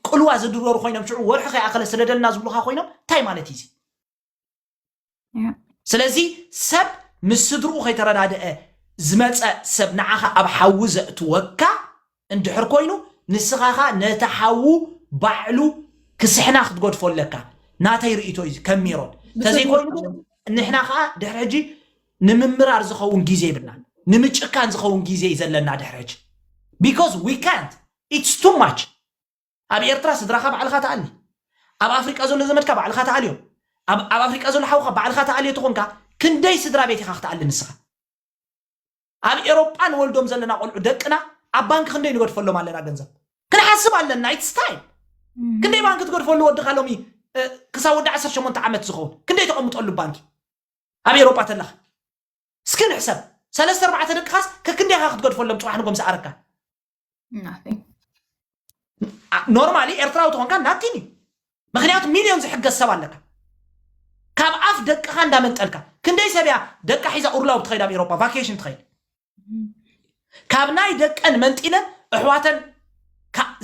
ቅልዋ ዝድረሩ ኮይኖም ሽዑ ወርሒ ከይኣኸለ ስደደልና ዝብሉካ ኮይኖም እንታይ ማለት እዩ? ስለዚ ሰብ ምስ ስድርኡ ከይተረዳድአ ዝመፀ ሰብ ንዓኻ ኣብ ሓዊ ዘእትወካ እንድሕር ኮይኑ ንስኻኻ ነቲ ሓዉ ባዕሉ ክስሕና ክትገድፎ ኣለካ። ናተይ ርእቶ እዩ ከም ሜሮን ተዘይኮይኑ ንሕና ከዓ ድሕሪ ሕጂ ንምምራር ዝኸውን ግዜ ይብልናን ንምጭካን ዝኸውን ግዜ እዩ ዘለና ድሕሪ ሕጂ። Because we can't, it's too much። ኣብ ኤርትራ ስድራኻ ባዕልኻ ትኣሊ፣ ኣብ ኣፍሪቃ ዘሎ ዘመድካ ባዕልኻ ትኣልዮ፣ ኣብ ኣፍሪቃ ዘሎ ሓውካ ባዕልኻ ትኣልዮ ተኾንካ ክንደይ ስድራ ቤት ኢኻ ክትኣሊ ንስኻ? ኣብ ኤሮጳ ንወልዶም ዘለና ቆልዑ ደቅና ኣብ ባንኪ ክንደይ ንገድፈሎም ኣለና ገንዘብ? ክንሓስብ ኣለና። It's time። ክንደይ ባንኪ ትገድፈሉ ወድኻ ሎሚ ክሳብ ወዲ ዓሰርተ ሸሞንተ ዓመት ዝኸውን ክንደይ ተቐምጠሉ ባንኪ? ኣብ ኤሮጳ ተለኻ እስኪ ንሕሰብ። ሰለስተ ኣርባዕተ ደቅኻስ ከክንደይኻ ክትገድፈሎም ጽባሕ ንጎም ሰኣረካ? ኖርማሊ ኤርትራዊ ተኾንካ ናቲን እዩ። ምክንያቱ ሚልዮን ዝሕገዝ ሰብ ኣለካ። ካብ ኣፍ ደቅኻ እንዳመንጠልካ ክንደይ ሰብ እያ ደቃ ሒዛ ኡርላው ትኸይድ ኣብ ኤሮፓ ቫኬሽን ትኸይድ። ካብ ናይ ደቀን መንጢለን ኣሕዋተን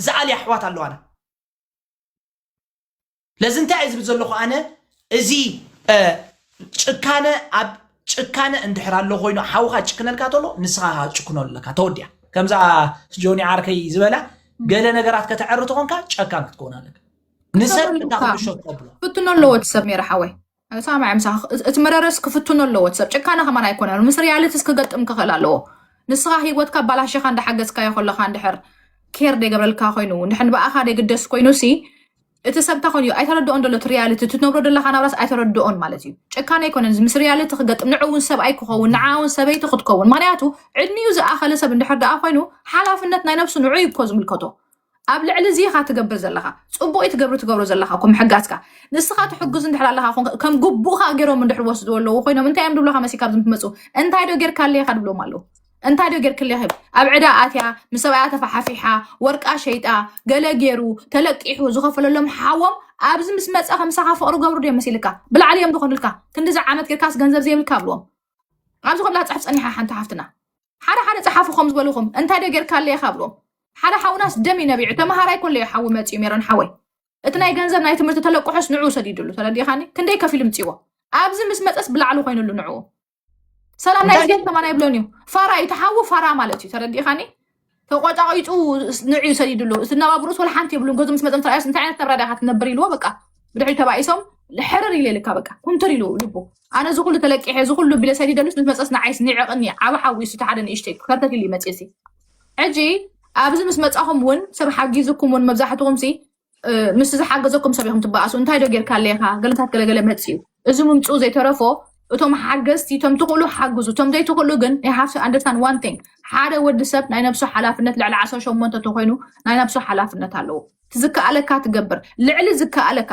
ዝኣልያ ኣሕዋት ኣለዋና። ለዚ እንታይ እየ ዝብል ዘለኹ ኣነ እዚ ጭካነ ኣብ ጭካነ እንድሕር ኣሎ ኮይኑ ሓውካ ጭክነልካ ተሎ ንስኻ ጭክኖ ኣለካ ተወዲያ። ከምዛ ጆኒ ዓርከይ ዝበላ ገለ ነገራት ከተዕሪ ተኾንካ ጨካን ክትከውን ኣለካ። ንሰብ እንታ ክብሾ ተብሎ ፍትኖ ኣለዎ እቲ ሰብ ሜረ ሓወይ። ሳማዕ ምሳኻ እቲ መረረስ ክፍትኖ ኣለዎ እቲ ሰብ። ጭካነ ከማን ኣይኮነን። ምስ ሪያሊቲስ ክገጥም ክኽእል ኣለዎ። ንስኻ ህይወትካ ኣባላሽኻ እንዳሓገዝካዮ ከለኻ እንድሕር ኬር ደይገብረልካ ኮይኑ እንድሕር ንብኣኻ ደይግደስ ኮይኑ ሲ እቲ ሰብ እንታይ ኮይኑ እዩ ኣይተረድኦን ዘሎ እቲ ሪያሊቲ እቲ ትነብሮ ዘለኻ ናብራስ ኣይተረድኦን ማለት እዩ። ጭካነ ኣይኮነን ምስ ሪያሊቲ ክገጥም ንዑ እውን ሰብኣይ ክኸውን ንዓ እውን ሰበይቲ ክትከውን ምክንያቱ ዕድሚኡ ዝኣኸለ ሰብ እንድሕር ደኣ ኮይኑ ሓላፍነት ናይ ነብሱ ንዑ እዩ እኮ ዝምልከቶ። ኣብ ልዕሊ እዚ ኢኻ ትገብር ዘለኻ ጽቡቕ እዩ ትገብር ትገብሮ ዘለኻ እኮ ምሕጋዝካ ንስኻ ትሕግዝ እንድሕር ኣለኻ ኮንካ ከም ግቡእኻ ገይሮም እንድሕር ወስድዎ ኣለዉ ኮይኖም እንታይ እዮም ድብሎኻ መሲ ካብዚ ምትመጹ እንታይ ዶ ጌርካ ኣለኻ ድብሎም ኣለዉ እንታይ ዶ ጌርክለይ? ኣብ ዕዳ ኣትያ፣ ምስ ሰብኣያ ተፋሓፊሓ፣ ወርቃ ሸይጣ፣ ገለ ጌሩ ተለቂሑ ዝኸፈለሎም ሓዎም ኣብዚ ምስ መጸ ከምሳኻ ፍቕሪ ገብሩ ዶ መሲልካ? ብላዕሊ እዮም ዝኾኑልካ። ክንዲዚ ዓመት ጌርካስ ገንዘብ ዘይብልካ ኣብልዎም። ኣብዚ ኮላ ጽሕፍ ጸኒሓ ሓንቲ ሓፍትና ሓደ ሓደ ጸሓፉ ከም ዝበልኹም እንታይ ዶ ጌርካለይ ኢኻ ኣብልዎም። ሓደ ሓውናስ ደም ይነቢዑ ተመሃራይ ኮለዮ ሓዊ መጺኡ ሜሮን ሓወይ እቲ ናይ ገንዘብ ናይ ትምህርቲ ተለቅሖስ ንዑ ሰዲድሉ ተረዲኻኒ ክንደይ ከፊሉ ምጽዎ ኣብዚ ምስ መጸስ ብላዕሊ ኮይኑሉ ንዑ ሰላም ናይ ስቴት ከማን ኣይብሎን እዩ ፋራ እዩ ተሓዊ ፋራ ማለት እዩ ተረዲኻኒ ተቆጫቂጡ ንዑ ሰዲድሉ እቲ ነባብሩስ ወላ ሓንቲ የብሉን ገዙ ምስ መጸም ተራእያስ እንታይ ዓይነት ነብራ ዳኻ ትነብር ኢልዎ በቃ ብድሕሪ ተባኢሶም ሕርር ኢለ ልካ በቃ ኩንትር ኢሉ ልቡ ኣነ እዚ ኩሉ ተለቂሐ እዚ ኩሉ ቢለ ሰዲደሉስ ምስ መጸስ ንዓይስ ንዕቕኒ ዓብ ሓዊ እሱ ተሓደ ንእሽተይ ከርተት ኢሉ ይመጽእ ሲ ሕጂ ኣብዚ ምስ መጻኹም እውን ሰብ ሓጊዝኩም እውን መብዛሕትኹም ሲ ምስ ዝሓገዘኩም ሰብ ኢኹም ትበኣሱ እንታይ ዶ ጌርካ ኣለኻ ገለታት ገለገለ መጽ እዩ እዚ ምምፅኡ ዘይተረፎ እቶም ሓገዝቲ እቶም ትኽእሉ ሓግዙ እቶም ዘይትኽእሉ ግን have to understand one thing ሓደ ወዲ ሰብ ናይ ነብሱ ሓላፍነት ልዕሊ ዓሰርተ ሸሞንተ ተኮይኑ ናይ ነብሱ ሓላፍነት ኣለዎ ትዝከኣለካ ትገብር ልዕሊ ዝከኣለካ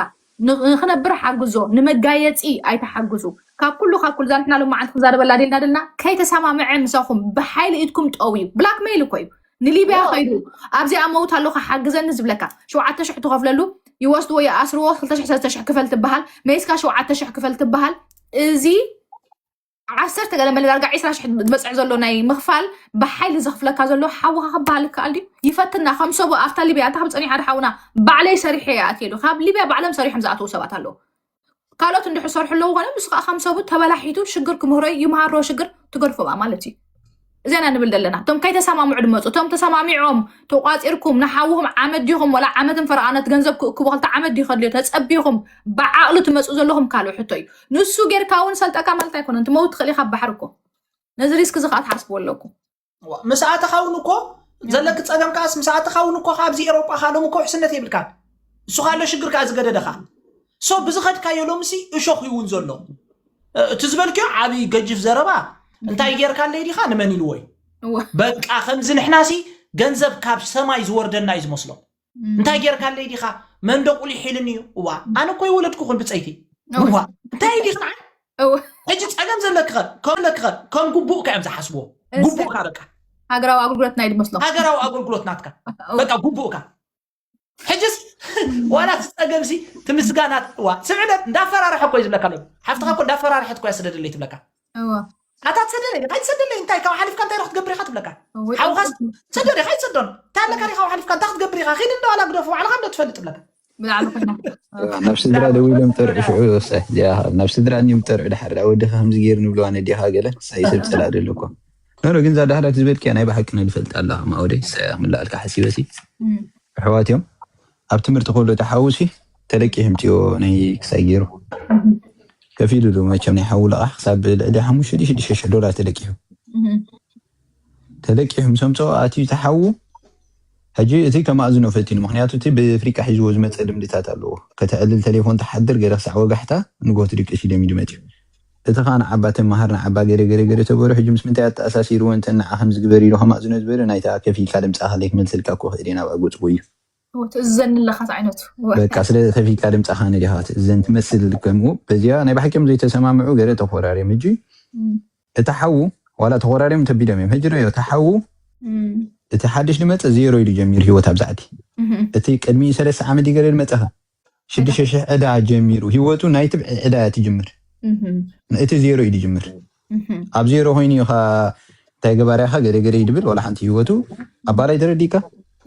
ንክነብር ሓግዞ ንመጋየፂ ኣይተሓግዙ ካብ ኩሉ ካብ ኩሉ ዛንሕና ሎማዓንቲ ክዛረበላ ደልና ደልና ከይተሰማምዐ ምሳኹም ብሓይሊ ኢድኩም ጠውዩ blackmail እኮ እዩ ንሊብያ ከይዱ ኣብዚኣ መውት ኣለኹ ሓግዘኒ ዝብለካ ሸውዓተ ሽሕ ትኸፍለሉ ይወስድዎ ይኣስርዎ ክልተ ሽሕ ሰለስተ ሽሕ ክፈል ትበሃል መይስካ ሸውዓተ ሽሕ ክፈል ትበሃል እዚ ዓሰርተ ገለ መለ ዳርጋ ዒስራ ሽሕ ዝበፅሕ ዘሎ ናይ ምኽፋል ብሓይሊ ዘኽፍለካ ዘሎ ሓውኻ ክበሃል ይከኣል ድዩ ይፈትና ከም ሰቡ ኣብታ ሊብያ እንታ ከም ፀኒሓ ሓደ ሓውና ባዕለይ ሰሪሐ እየ ኣትየሉ ካብ ሊብያ ባዕሎም ሰሪሖም ዝኣተዉ ሰባት ኣለዉ ካልኦት እንድሕር ሰርሑ ኣለዉ ኮይኖም ንሱ ከዓ ከም ሰቡ ተበላሒቱ ሽግር ክምህሮ ይምሃሮ ሽግር ትገድፎ ማለት እዩ እዚና ንብል ዘለና እቶም ከይተሰማምዑ ድመፁ እቶም ተሰማሚዖም ተቋፂርኩም ንሓውኹም ዓመት ዲኹም ወላ ዓመትን ፈረቓነት ገንዘብ ክእክቡ ክልተ ዓመት ዲዩ ከድልዮ ተፀቢኹም ብዓቕሊ ትመፁ ዘለኹም ካልእ ሕቶ እዩ ንሱ ጌርካ እውን ሰልጠካ ማለት ኣይኮነን ትመውት ትኽእል ኢኻ ባሕሪ እኮ ነዚ ሪስክ እዚ ከዓ ትሓስብዎ ኣለኩም ምስ ኣተኻ እውን እኮ ዘለኪ ፀገም ከዓስ ምስ ኣተኻ እውን እኮ ካብዚ ኤሮጳ ካልኦም እኮ ውሕስነት የብልካን እሱ ካሎ ሽግር ከዓ ዝገደደኻ ሶ ብዝኸድካዮ ሎምሲ እሾኽ ይውን ዘሎ እቲ ዝበልክዮ ዓብዪ ገጅፍ ዘረባ እንታይ ጌርካ ኣለይ ዲኻ ንመን ኢልዎ እዩ በቃ ከምዚ ንሕናሲ ገንዘብ ካብ ሰማይ ዝወርደና እዩ ዝመስሎም እንታይ ጌርካ ኣለይ ዲኻ መንዶ ቁሊሕ ኢልኒ እዩ እዋ ኣነ እኮ ይወለድኩ ኩን ብፀይቲ እዋ እንታይ ኢልኻ ሕጂ ፀገም ዘለክኸ ከም ለክኸ ከም ግቡእካ እዮም ዝሓስብዎ ግቡእካ በቃ ሃገራዊ ኣገልግሎት ናይ ድመስሎም ሃገራዊ ኣገልግሎት ናትካ በቃ ግቡእካ ሕጅስ ዋላ እቲ ፀገምሲ ትምስጋናት ዋ ስምዕነት እንዳፈራርሐ እኮ እዩ ዝብለካ ኣሎ ሓፍትኻ እኮ እንዳፈራርሐት እኮ ያስደደለይ ትብለካ ኣታ ትሰደለይ ዲኻ ይትሰደለይ እንታይ ካብ ሓሊፍካ እንታይ ክትገብር ኢኻ ትብለካ ሓውኻስ ሰደደ ኢኻ ይትሰዶን እንታይ ኣለካ ዲኻ ሓሊፍካ እንታይ ክትገብር ኢኻ ኺድ እንደ ዋላ ግደፎ ባዕልኻ እንዶ ትፈልጥ ትብለካ ብላዕሊ ኮይና ናብ ስድራ ደው ኢሎም ጠርዑ ሽዑ ወሳይ እዚኣ ናብ ስድራ እኒም ጠርዑ ድሓር ዳ ወድኻ ከምዚ ገይሩ ንብለዋ ነዲኻ ገለ ሳይ ሰብ ፀላእ ደሎ እኮ ኖ ግን እዛ ዳሕራ ትዝበልክያ ናይ ብሓቂ ንፈልጥ ኣለኻ ማወደይ ሳያ ክምልኣልካ ሓሲበሲ ኣሕዋት እዮም ኣብ ትምህርቲ ከሎ ተሓውሲ ተለቂሕ ምፅዮ ናይ ክሳይ ገይሩ ከፊሉ ዶ መቸም ናይ ሓው ለቓሕ ክሳብ ልዕሊ ሓሙሽተ ሽዱሽተ ሽሕ ዶላር ተለቂሑ ተለቂሑ ምስ ኣምፅኦ ኣትዩ ተሓዉ ሕጂ እቲ ከማእዝኖ ፈቲኑ ምክንያቱ እቲ ብፍሪቃ ሒዝዎ ዝመፀ ልምድታት ኣለዎ ከተዕልል ቴሌፎን ተሓድር ገለ ክሳዕ ወጋሕታ ንጎት ድቅሽ ኢሎም እዩ ዝመፅኡ እቲ ከዓ ንዓባ ተመሃር ንዓባ ገለ ገለ ገለ ተበሩ ሕጂ ምስ ምንታይ ኣተኣሳሲርዎ እንተ ንዓ ከም ዝግበር ኢሉ ከማእዝኖ ዝበለ ናይታ ከፊልካ ድምፃ ከለይ ክመልሰልካ እኮ ክእል ናብ ኣጎፅዎ እዩ ትእዘኒ ኣለካ ዓይነት በቃ ስለ ከፊልካ ድምፃኻ ነዲኻ ትእዘን ትመስል ከምኡ በዚኣ ናይ ብሓቂም ዘይተሰማምዑ ገለ ተኮራርዮም ሕጂ እቲ ሓዉ ዋላ ተኮራርዮም ተቢሎም እዮም ሕጂ ሪኦ እቲ ሓዉ እቲ ሓድሽ ድመፀ ዜሮ ኢሉ ጀሚሩ ህይወት ኣብዛዕቲ እቲ ቅድሚ ሰለስተ ዓመት ገለ ድመፀኻ ሽዱሽተ ሽሕ ዕዳ ጀሚሩ ህይወቱ ናይ ትብዒ ዕዳ እያ ትጅምር እቲ ዜሮ ኢሉ ጅምር ኣብ ዜሮ ኮይኑ ኢኻ እንታይ ገባርያ ኢኻ ገለ ገለ ይድብል ዋላ ሓንቲ ህይወቱ ኣባላይ ተረዲእካ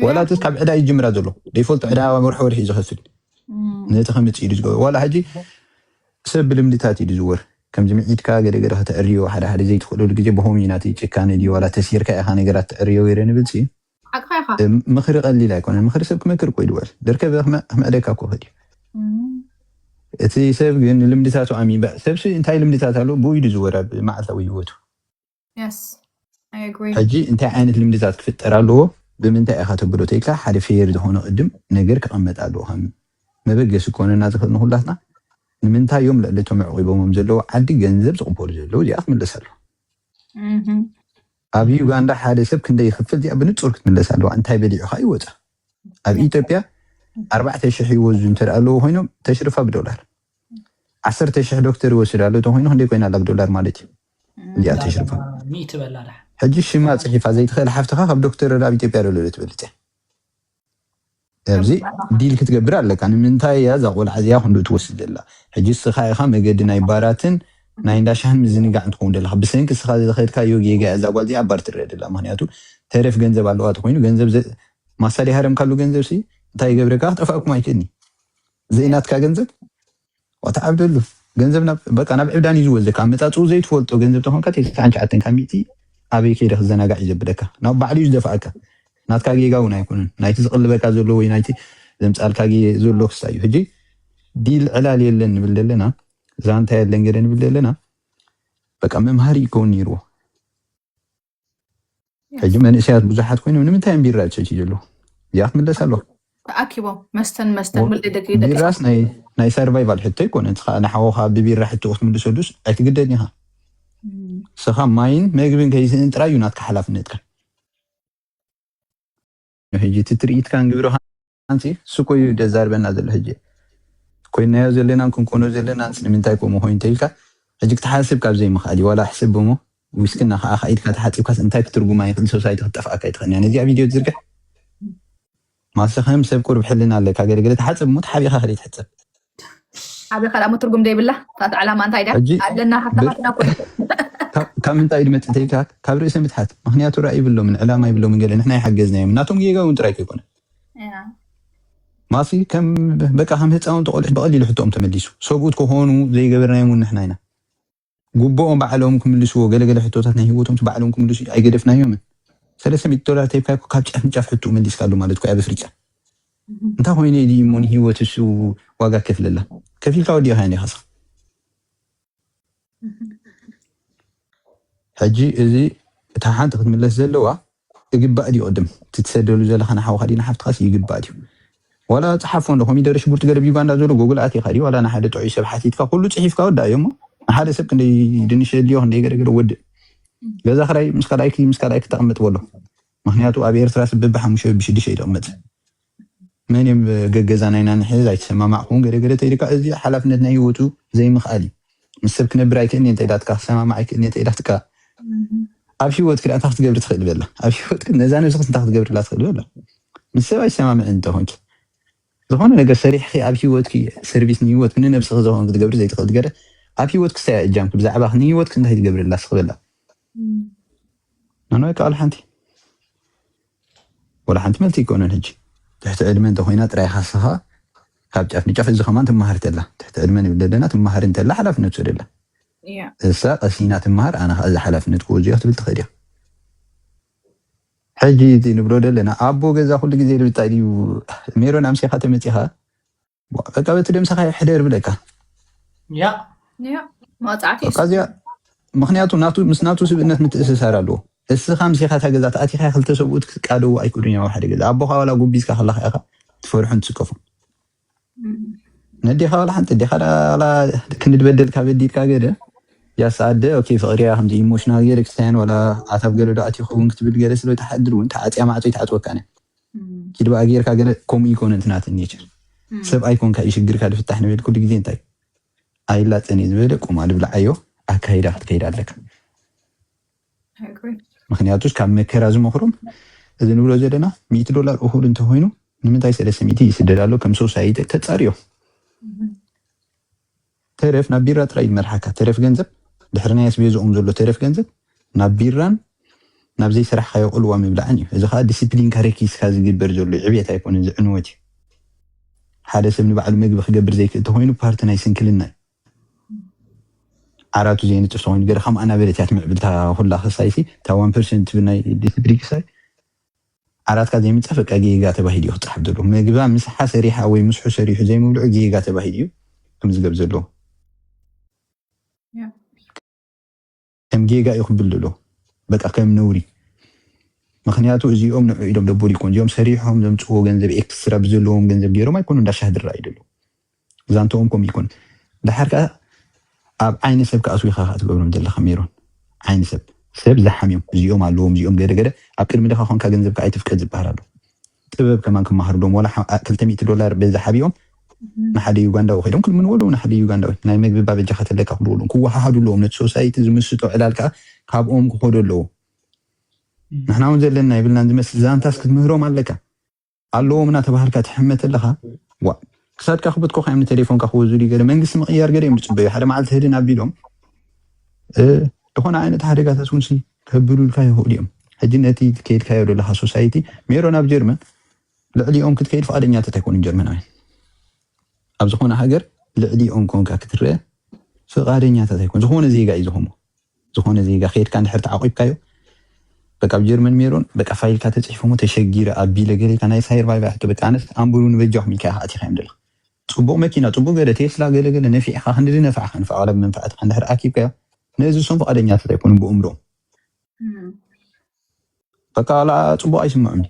ዋላ እቲ ካብ ዕዳ ይጅምራ ዘሎ ደይፈልጦ ዕዳ ወርሒ ወርሒ እዩ ዝኸፍል ነቲ ከምፅእ ኢሉ ዝገበሩ ዋላ ሕጂ ሰብ ብልምድታት እዩ ዝዝወር ከምዚ ምዒድካ ገለ ገለ ከተዕርዮ ሓደ ሓደ ዘይትኽእለሉ ግዜ ብሆም እዩ ናቲ ጭካነ ድዩ ዋላ ተሲርካ ኢኻ ነገራት ትዕርዮ ገይረ ንብል ሲ ሓቅኻ ኢኻ ምኽሪ ቀሊል ኣይኮነን ምኽሪ ሰብ ክመክር እኮ ይድወል ደርከበ ክምዕደካ እኮ ኽእል እዩ እቲ ሰብ ግን ልምድታቱ ኣሚበ ሰብሲ እንታይ ልምድታት ኣለዎ ብኡ ኢሉ ዝወር ኣብ መዓልታዊ ህይወቱ Yes, I agree. ሕጂ እንታይ ዓይነት ልምድታት ክፍጠር ኣለዎ ብምንታይ ኢኻ ተብሎ ተይልካ ሓደ ፌር ዝኾነ ቅድም ነገር ክቐመጥ ኣለዎ ከም መበገሲ ክኾነና ዝኽእል ንኩላትና ንምንታይ እዮም ልዕሊ እቶም ኣዕቂቦሞም ዘለዉ ዓዲ ገንዘብ ዝቕበሉ ዘለዉ እዚኣ ክምለስ ኣለዎ Mhm. ኣብ ዩጋንዳ ሓደ ሰብ ክንደይ ይኽፍል እዚኣ ብንጹር ክትምለስ ኣለዋ እንታይ በሊዑ ከዓ ይወፃ ኣብ ኢትዮጵያ ኣርባዕተ ሽሕ ይወዙ እንተ ኣለዉ ኮይኖም ተሽርፋ ብዶላር ዓሰርተ ሽሕ ዶክተር ይወስድ ኣሎ ተኮይኑ ክንደይ ኮይና ኣላ ብዶላር ማለት እዩ እዚኣ ተሽርፋ ሚእቲ በላ ድሓ ሕጂ ሽማ ጽሒፋ ዘይትኽእል ሓፍትኻ ካብ ዶክተር ኣብ ኢትዮጵያ ደሎ ትበልጽ ኣብዚ ዲል ክትገብር ኣለካ። ንምንታይ እያ እዛ ቆልዓ እዚኣ ክንዱ ትወስድ ዘላ? ሕጂ እስኻ ኢኻ መገዲ ናይ ባራትን ናይ እንዳሻህን ምዝንጋዕ እንትኸውን ዘለካ ብሰንኪ እስኻ ዝኸድካዮ ጌጋ እያ እዛ ጓል እዚኣ ባር ትረአ ደላ። ምክንያቱ ተረፍ ገንዘብ ኣለዋ ተኮይኑ ገንዘብ ማሳዲ ሃረም ካሉ ገንዘብ ሲ እንታይ ይገብረካ? ክጠፋእኩም ኣይክእልኒ ዘይናትካ ገንዘብ ዋታ ዓብደሉ ገንዘብ በቃ ናብ ዕብዳን እዩ ዝወዘካ። ኣመፃፅኡ ዘይትፈልጦ ገንዘብ ተኾንካ ተስዓን ሸዓተን ካብ ሚእቲ ኣበይ ከይደ ክዘናጋዕ እዩ ዘብለካ። ናብ ባዕሉ እዩ ዝደፍኣካ። ናትካ ጌጋ እውን ኣይኮነን። ናይቲ ዝቕልበካ ዘሎ ወይ ናይቲ ዘምፃልካ ዘሎ ክሳ እዩ። ሕጂ ዲል ዕላል የለን ንብል ዘለና ዛንታ የለን ገለ ንብል ዘለና በቃ መምሃሪ ይከውን ነይርዎ። ሕጂ መንእሰያት ብዙሓት ኮይኖም ንምንታይ እዮም ቢራ ዝሰትዩ ዘለዉ? እዚኣ ክትምለስ ኣለዋ። ተኣኪቦም መስተን መስተን ብል ደቂ ደቂ ቢራስ ናይ ናይ ሰርቫይቫል ሕቶ ኣይኮነ። ንስኻ ንሓውኻ ብቢራ ሕቶ ክትምልሰሉስ ኣይትግደድን ኢኻ። ንስኻ ማይን መግብን ከይስእን ጥራይ እዩ ናትካ ሓላፍነትካ። ሕጂ እቲ ትርኢትካን ግብርኻን ሲ እሱ እኮ እዩ ደዛርበና ዘሎ። ሕጂ ኮይናዮ ዘለናን ክንኮኖ ዘለናን ሲ ንምንታይ ከምኡ ኮይኑ ተይልካ ሕጂ ክትሓስብ ካብ ዘይምኽኣል እዩ። ዋላ ኣሕስብ እሞ ዊስኪ እናኸኣኻ ኢድካ ተሓፂብካስ እንታይ ክትርጉማ ይኽእል? ሶሳይቲ ክትጠፍኣካ ኣይትኽእልን እያ። ነዚኣ ቪድዮ ትዝርግሕ ማስኸም ሰብ ቁርብ ሕልና ኣለካ። ገለገለ ተሓፅብ እሞ ተሓቢኻ ከደ ትሕፅብ ሓቢኻ ደኣ እሞ ትርጉም ዘይብላ። እታ ዕላማ እንታይ ድያ? ሕጂ ኣለና ብር- ሃብታማትና እኮ እዩ። ካብ ካብ ምንታይ ድመፅእ ተይልካ ካብ ርእሰ ምትሓት። ምክንያቱ ራእይ ይብሎምን ዕላማ ይብሎምን ገለ ንሕና ይሓገዝናዮም ናቶም ጌጋ እውን ጥራይ ከይኮነ ያ። ማሲ ከም በቃ ከም ህፃውንቲ ቆልዑት ብቐሊሉ ሕቶኦም ተመሊሱ ሰብኡት ክኾኑ ዘይገበርናዮም እውን ንሕና ኢና። ጉቦኦም ባዕሎም ክምልስዎ ገለገለ ሕቶታት ናይ ህይወቶም ባዕሎም ክምልሱ ኣይገደፍናዮምን። ሰለስተ ሚእቲ ዶላር ተይብካ እኮ ካብ ጫፍ ንጫፍ ሕቶ መሊስካሉ ማለት እኮ ኣብ ኣፍሪቃ እንታይ ኮይኑ እዩ እሞ ንህይወት እሱ ዋጋ ከፍለላ ከፊልካ ወዲእካ ኔኻ ስኻ ሕጂ እዚ እታ ሓንቲ ክትምለስ ዘለዋ ይግባእ ድዩ ቅድም እቲ ትሰደሉ ዘለኻ ንሓውካ ድዩ ንሓፍትኻስ ይግባእ ድዩ ዋላ ፀሓፎ እንዶ ኮሚደረ ሽጉርቲ ገለ ብዩጋንዳ ዘሎ ጎግል ኣቲኻ ድዩ ዋላ ንሓደ ጥዑይ ሰብ ሓቲትካ ኩሉ ፅሒፍካ ወዳእዮ እሞ ንሓደ ሰብ ክንደይ ድንሽ የድልዮ ክንደይ ገለገለ ወድእ ገዛ ክራይ ምስ ካልኣይኪ ምስ ካልኣይኪ ተቐመጥ በሎ ምክንያቱ ኣብ ኤርትራ ሰብ በብሓሙሽተ ብሽዱሽተ ይቕመጥ መን እዮም ገገዛ ናይና ንሕዝ ኣይተሰማማዕኩም ገለገለ ተይልካ እዚ ሓላፍነት ናይ ህይወቱ ዘይምኽኣል እዩ ምስ ሰብ ክነብር ኣይክእልን እየ እንተኢላትካ ክሰማማዕ ኣይክእልን እየ እንተኢላትካ ኣብ ህይወትኪ ደኣ እንታይ ክትገብሪ ትኽእል በላ ኣብ ህይወትኪ ነዛ ነብስኽስ እንታይ ክትገብርላ ትኽእል በላ ምስ ሰብ ኣይሰማምዕን እንተኾንኪ ዝኾነ ነገር ሰሪሕኺ ኣብ ህይወትኪ ሰርቪስ ንህይወትኪ ንነብስኺ ዝኾን ክትገብሪ ዘይትኽእል ገለ ኣብ ህይወትኪ ስታይ እጃምኪ ብዛዕባኺ ንህይወትኪ እንታይ ትገብርላ ስኽበላ ናኖ ቃል ሓንቲ ወላ ሓንቲ መልቲ ይኮነን ሕጂ ትሕቲ ዕድመ እንተኮይና ጥራይ ካስኻ ካብ ጫፍ ንጫፍ እዚ ከማን ትመሃር ተላ ትሕቲ ዕድመ ንብል ዘለና ትመሃር እንተላ ሓላፍነት ወደላ እሳ ቀሲና ትመሃር ኣነ ከዓ እዚ ሓላፍነት ክወዚኦ ክትብል ትኽእል እያ ሕጂ እቲ ንብሎ ዘለና ኣቦ ገዛ ኩሉ ግዜ ልብጣ ድዩ ሜሮን ኣምሲኻ ተመፂኻ በቃ በቲ ደምሰኻ ሕደር ብለካ ያ መቅፃዕቲ እዩ። በቃ እዚኣ ምክንያቱ ናቱ ምስ ናቱ ስብእነት ምትእስሳር ኣለዎ። እስኻ ምሴኻ እታ ገዛ ተኣቲኻ ክልተ ሰብኡት ክትቃደዉ ኣይክእሉን እዮም ኣብ ሓደ ገዛ። ኣቦኻ ዋላ ጎቢዝካ ከለኻ ኢኻ ትፈርሖን ትስከፎን። ነዴኻ ዋላ ሓንቲ ኣዴኻ ዳ ዋላ ክንዲ ዝበደልካ በዲልካ ገለ ያስ ኣደ ኦኬ ፍቕሪ እያ ከምዚ ኢሞሽናል ገለ ክስታያን ዋላ ኣታብ ገለ ዶ ኣትዩ ክኸውን ክትብል ገለ ስለ ተሓድር እውን ተዓፅያ ማዕፆ ይትዓፅወካ ነያ። ኪድ በኣ ጌርካ ገለ ከምኡ ይኮነ እቲ ናተን ኔቸር ሰብ ኣይኮንካ እዩ ሽግርካ ድፍታሕ ንብል ኩሉ ግዜ እንታይ ኣይላፀን እዩ ዝበለ ቁማ ድብልዓዮ ኣካይዳ ክትከይድ ኣለካ ምክንያቱስ ካብ መከራ ዝመክሮም እዚ ንብሎ ዘለና ሚእቲ ዶላር እኹል እንተኮይኑ ንምንታይ ሰለስተ ሚእቲ ይስደድ ኣሎ ከም ሶሳይቲ ተፃርዮ ተረፍ ናብ ቢራ ጥራይ ይመርሓካ ተረፍ ገንዘብ ድሕሪ ናይ ኣስቤዝኦም ዘሎ ተረፍ ገንዘብ ናብ ቢራን ናብ ዘይሰራሕካዮ ቅልዋ ምብላዕን እዩ። እዚ ከዓ ዲሲፕሊንካ ረኪስካ ዝግበር ዘሎ ዕብየት ኣይኮነን፣ እዚ ዕንወት እዩ። ሓደ ሰብ ንባዕሉ ምግቢ ክገብር ዘይክእል ተኾይኑ ፓርቲ ናይ ስንክልና እዩ። ዓራቱ ዘይንፅፍ ተኾይኑ ገለ ከምኣ እናበለት እያ ትምዕብል እታ ኩላ ክሳይሲ እታ ዋን ፐርሰንት ትብል ናይ ዲሲፕሊን ክሳይ ዓራትካ ዘይምንፃፍ በቃ ጌጋ ተባሂሉ እዩ ክፀሓፍ ዘለዎ። ምግባ ምስሓ ሰሪሓ ወይ ምስሑ ሰሪሑ ዘይምብልዑ ጌጋ ተባሂሉ እዩ ክምዝገብ ዘለዎ። ከም ጌጋ እዩ ክብል ዘሎ በቃ ከም ነውሪ ምክንያቱ እዚኦም ንዑ ኢሎም ደቦል ይኮን እዚኦም ሰሪሖም ዘምፅዎ ገንዘብ ኤክስትራ ብዘለዎም ገንዘብ ገይሮም ኣይኮኑ እንዳሻህ ድራ እዩ ደሎ ዛንተኦም ከም ይኮን ድሓር ከዓ ኣብ ዓይኒ ሰብ ከኣስዊኻ ከዓ ትገብሮም ዘለካ ሜሮን ዓይኒ ሰብ ሰብ ዝሓምዮም እዚኦም ኣለዎም እዚኦም ገደ ገደ ኣብ ቅድሚ ደኻ ኮንካ ገንዘብ ከዓ ኣይትፍቀድ ዝበሃል ኣሎ ጥበብ ከማን ክመሃርሎም ዋላ ክልተ ሚእቲ ዶላር በዚ ሓቢኦም ንሓደ ዩጋንዳዊ ከይዶም ክልምንዎ ኣለዉ ንሓደ ዩጋንዳዊ ናይ መግቢ ባበጃኻ ተለካ ክብሉ ኣለዎም ክወሃሃዱ ኣለዎም ነቲ ሶሳይቲ ዝምስጦ ዕላል ከዓ ካብኦም ክኸዱ ኣለዎ ንሕና እውን ዘለና ይብልናን ዝመስል ዛንታስ ክትምህሮም ኣለካ። ኣለዎም እናተባሃልካ ትሕመት ኣለኻ። ዋ ክሳድካ ክበትኮ ከዮም ንቴሌፎንካ ክወዙ ድዩ ገለ መንግስቲ ምቕያር ገለ እዮም ዝፅበዩ። ሓደ መዓልቲ ህድን ኣቢሎም ዝኾነ ዓይነት ሓደጋታት እውን ከብሉልካ ይኽእሉ እዮም። ሕጂ ነቲ ከይድካዮ ዘለኻ ሶሳይቲ ሜሮን ኣብ ጀርመን ልዕሊኦም ክትከይድ ፍቓደኛታት ኣይኮኑን ጀርመናውያን። ኣብ ዝኾነ ሃገር ልዕሊኦም ኮንካ ክትረአ ፍቓደኛታት ኣይኮኑ። ዝኾነ ዜጋ እዩ ዝኾሞ ዝኾነ ዜጋ ከይድካ እንድሕር ተዓቂብካዮ በቃ ኣብ ጀርመን ሜሮን በቃ ፋይልካ ተፅሒፎሞ ተሸጊረ ኣቢለ ገሌካ ናይ ሳይር ባይ ባይ ሕቶ በቃ ኣነስ ኣንብሩ ንበጃኹም ኢልካ ኢኻ ኣቲኻ እዮም ዘለኻ። ፅቡቕ መኪና ፅቡቕ ገለ ቴስላ ገለ ገለ ነፊዕኻ ክንዲ ዝነፋዕካ ንፋዕላ ብመንፋዕትካ እንድሕር ኣኪብካዮ ነዚ እሶም ፍቓደኛታት ኣይኮኑን ብእምሮም። በቃ ላ ፅቡቅ ኣይስምዑን።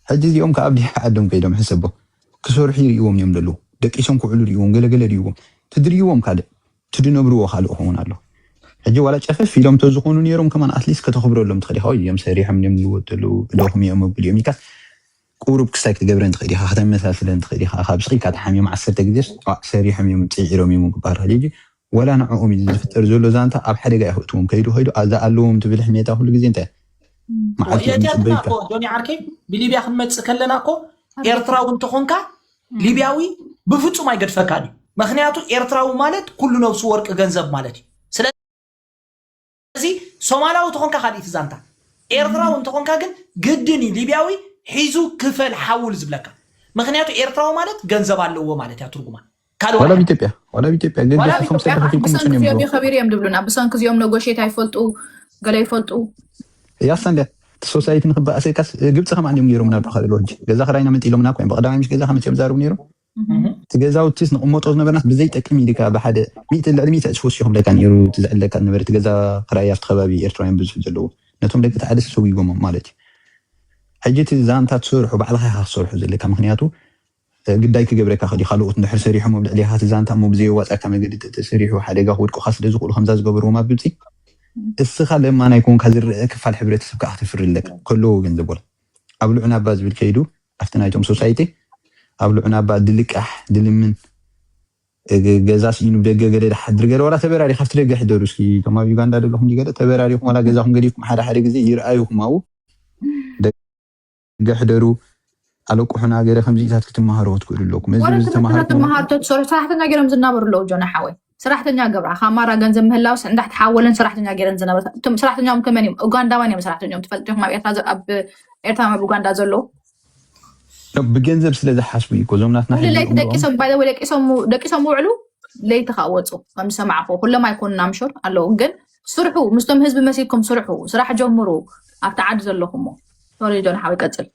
ሕጂ እዚኦም ከ ኣብ ዲሕ ዓዶም ከይዶም ሕሰቦ ክሰርሑ ይርእዎም እዮም ዘለዉ ደቂሶም ክውዕሉ ርእዎም ገለገለ ርእዎም ትድርይዎም ካልእ ትድነብርዎ ካልእ ክኸውን ኣሎ። ሕጂ ዋላ ጨፈፍ ኢሎም ተዝኾኑ ነይሮም ከማን ኣትሊስት ከተኽብረሎም ትኽእል ኢኻ። እዮም ሰሪሖም እዮም ዝልወጡ ዘለዉ እደኹም እዮም መብል እዮም ኢልካ ቁሩብ ክሳይ ክትገብረን ትኽእል ኢኻ፣ ከተመሳስለን ትኽእል ኢኻ። ካብ ስቕ ኢልካ ተሓሚዮም ዓሰርተ ግዜስ ዋእ ሰሪሖም እዮም ፅዒሮም እዮም ክበሃል። ሕጂ ወላ ንዕኦም እዩ ዝፍጠር ዘሎ ዛንታ ኣብ ሓደጋ እዩ ክእትዎም ከይዱ ከይዱ ኣዛ ኣለዎም ትብል ሕሜታ ኩሉ ግዜ እንታይ መዓልቲ እዮም እቲኣትና ዝፅበዩካ። እኮ ጆኒ ዓርከይ ብሊብያ ክንመፅእ ከለና እኮ ኤርትራዊ እንተኾንካ ሊብያዊ ብፍፁም ኣይገድፈካን እዩ። ምክንያቱ ኤርትራዊ ማለት ኩሉ ነብሱ ወርቂ ገንዘብ ማለት እዩ። ስለዚ ሶማላዊ ተኾንካ ካልእ እቲ ዛንታ። ኤርትራዊ እንተኾንካ ግን ግድን እዩ ሊብያዊ ሒዙ ክፈል ሓውል ዝብለካ። ምክንያቱ ኤርትራዊ ማለት ገንዘብ ኣለዎ ማለት እያ ትርጉማ። ካልእ ዋላ ዋላ ኣብ ኢትዮጵያ ዋላ ኣብ ኢትዮጵያ ገዲፍኩም ሰልፊ ከፊልኩም ብሰንኪ ውፅኡ እዮም እዚኦም ዝብሉ። ይኸቢሩ እዮም ዝብሉና። ብሰንኪ እዚኦም ነጎሽት ኣይፈልጡ ገለ ይፈልጡ። ያሳ እንዲያ እቲ ሶሳይቲ ንክበኣሰካስ ግብፂ ከማን እዮም ገይሮምና ኣለካ ዘሎ ሕጂ ገዛ ክራይና መፂ ኢሎምና ኮይም ብቀዳማይ ምሽ ገዛ ከመፂኦም ዛረቡ ነይሮም እቲ ገዛውቲስ ንቕመጦ ዝነበርናስ ብዘይጠቅም ኢልካ ብሓደ ሚእቲ ልዕሊ ሚእቲ ዕፅፊ ወሲኹ ብለካ ነይሩ እቲ ዝዕለካ ዝነበረ እቲ ገዛ ክራይ ኣብቲ ከባቢ ኤርትራውያን ብዙሕ ዘለዎ ነቶም ደቂ ተሓደስ ሰዊጎሞም ማለት እዩ። ሕጂ እቲ ዛንታ ትሰርሑ ባዕልኻ ኢኻ ክሰርሑ ዘለካ ምክንያቱ ግዳይ ክገብረካ ክእል እዩ። ካልኦት እንድሕር ሰሪሖም ኣብ ልዕሌኻ እቲ ዛንታ እሞ ብዘየዋፅኣካ መገዲ ተሰሪሑ ሓደጋ ክወድቁኻ ስለ ዝኽእሉ ከምዛ ዝገበርዎም ኣብ ግብፂ እስኻ ለማናይ ኮንካ ዝረአ ክፋል ሕብረተሰብ ከዓ ክተፍሪ ኣለካ ከለዎ ገንዘብ ወላ ኣብ ልዑ ናባ ዝብል ከይዱ ኣብቲ ናይቶም ሶሳይቲ ኣብ ልዑ ናባ ድልቃሕ ድልምን ገዛ ስኢኑ ደገ ገለ ድሓድር ገለ ዋላ ተበራሪ ካብቲ ደገ ሕደሩ እስኪ እቶም ኣብ ዩጋንዳ ዘለኹም ገለ ተበራሪኹም ዋላ ገዛኹም ገዲፍኩም ሓደ ሓደ ግዜ ይርኣዩኹም ኣብኡ ደገ ሕደሩ ኣለቁሑና ገለ ከምዚኢታት ክትመሃሩ ክትክእሉ ኣለኩም። እዚ ወረ እዚ ትምህርቲ ተማሃርኩም ተማሃርቶ ትሰርሑ ሰራሕተኛ ገይሮም ዝናበሩ ኣለዉ ጆና ሓወይ። ሰራሕተኛ ገብራ ካብ ማራ ገንዘብ ምህላውስ እንዳሕተሓወለን ሰራሕተኛ ገይረን ዝነበረ። እቶም ሰራሕተኛኦም ከመን እዮም? ኡጋንዳውያን እዮም ሰራሕተኛኦም። ትፈልጡ ኢኹም ኣብ ኤርትራ ዘ- ኣብ ኤርትራ ኣብ ኡጋንዳ ዘለዉ። ብገንዘብ ስለ ዝሓስቡ እዩ እኮ እዞም ናትና ኩሉ ሕጂ ለይቲ እምሮም ደቂሶም ባይ ወይ ደቂሶም ደቂሶም ውዕሉ ለይቲ ከዓ ወፁ ከም ዝሰማዕኩ ኩሎም ኣይኮኑን ኣምሹር ኣለዉ ግን ስርሑ ምስቶም ህዝቢ መሲልኩም ስርሑ ስራሕ ጀምሩ ኣብቲ ዓዲ ዘለኹሞ ሶሪ ጆን ሓወይ ቀፅል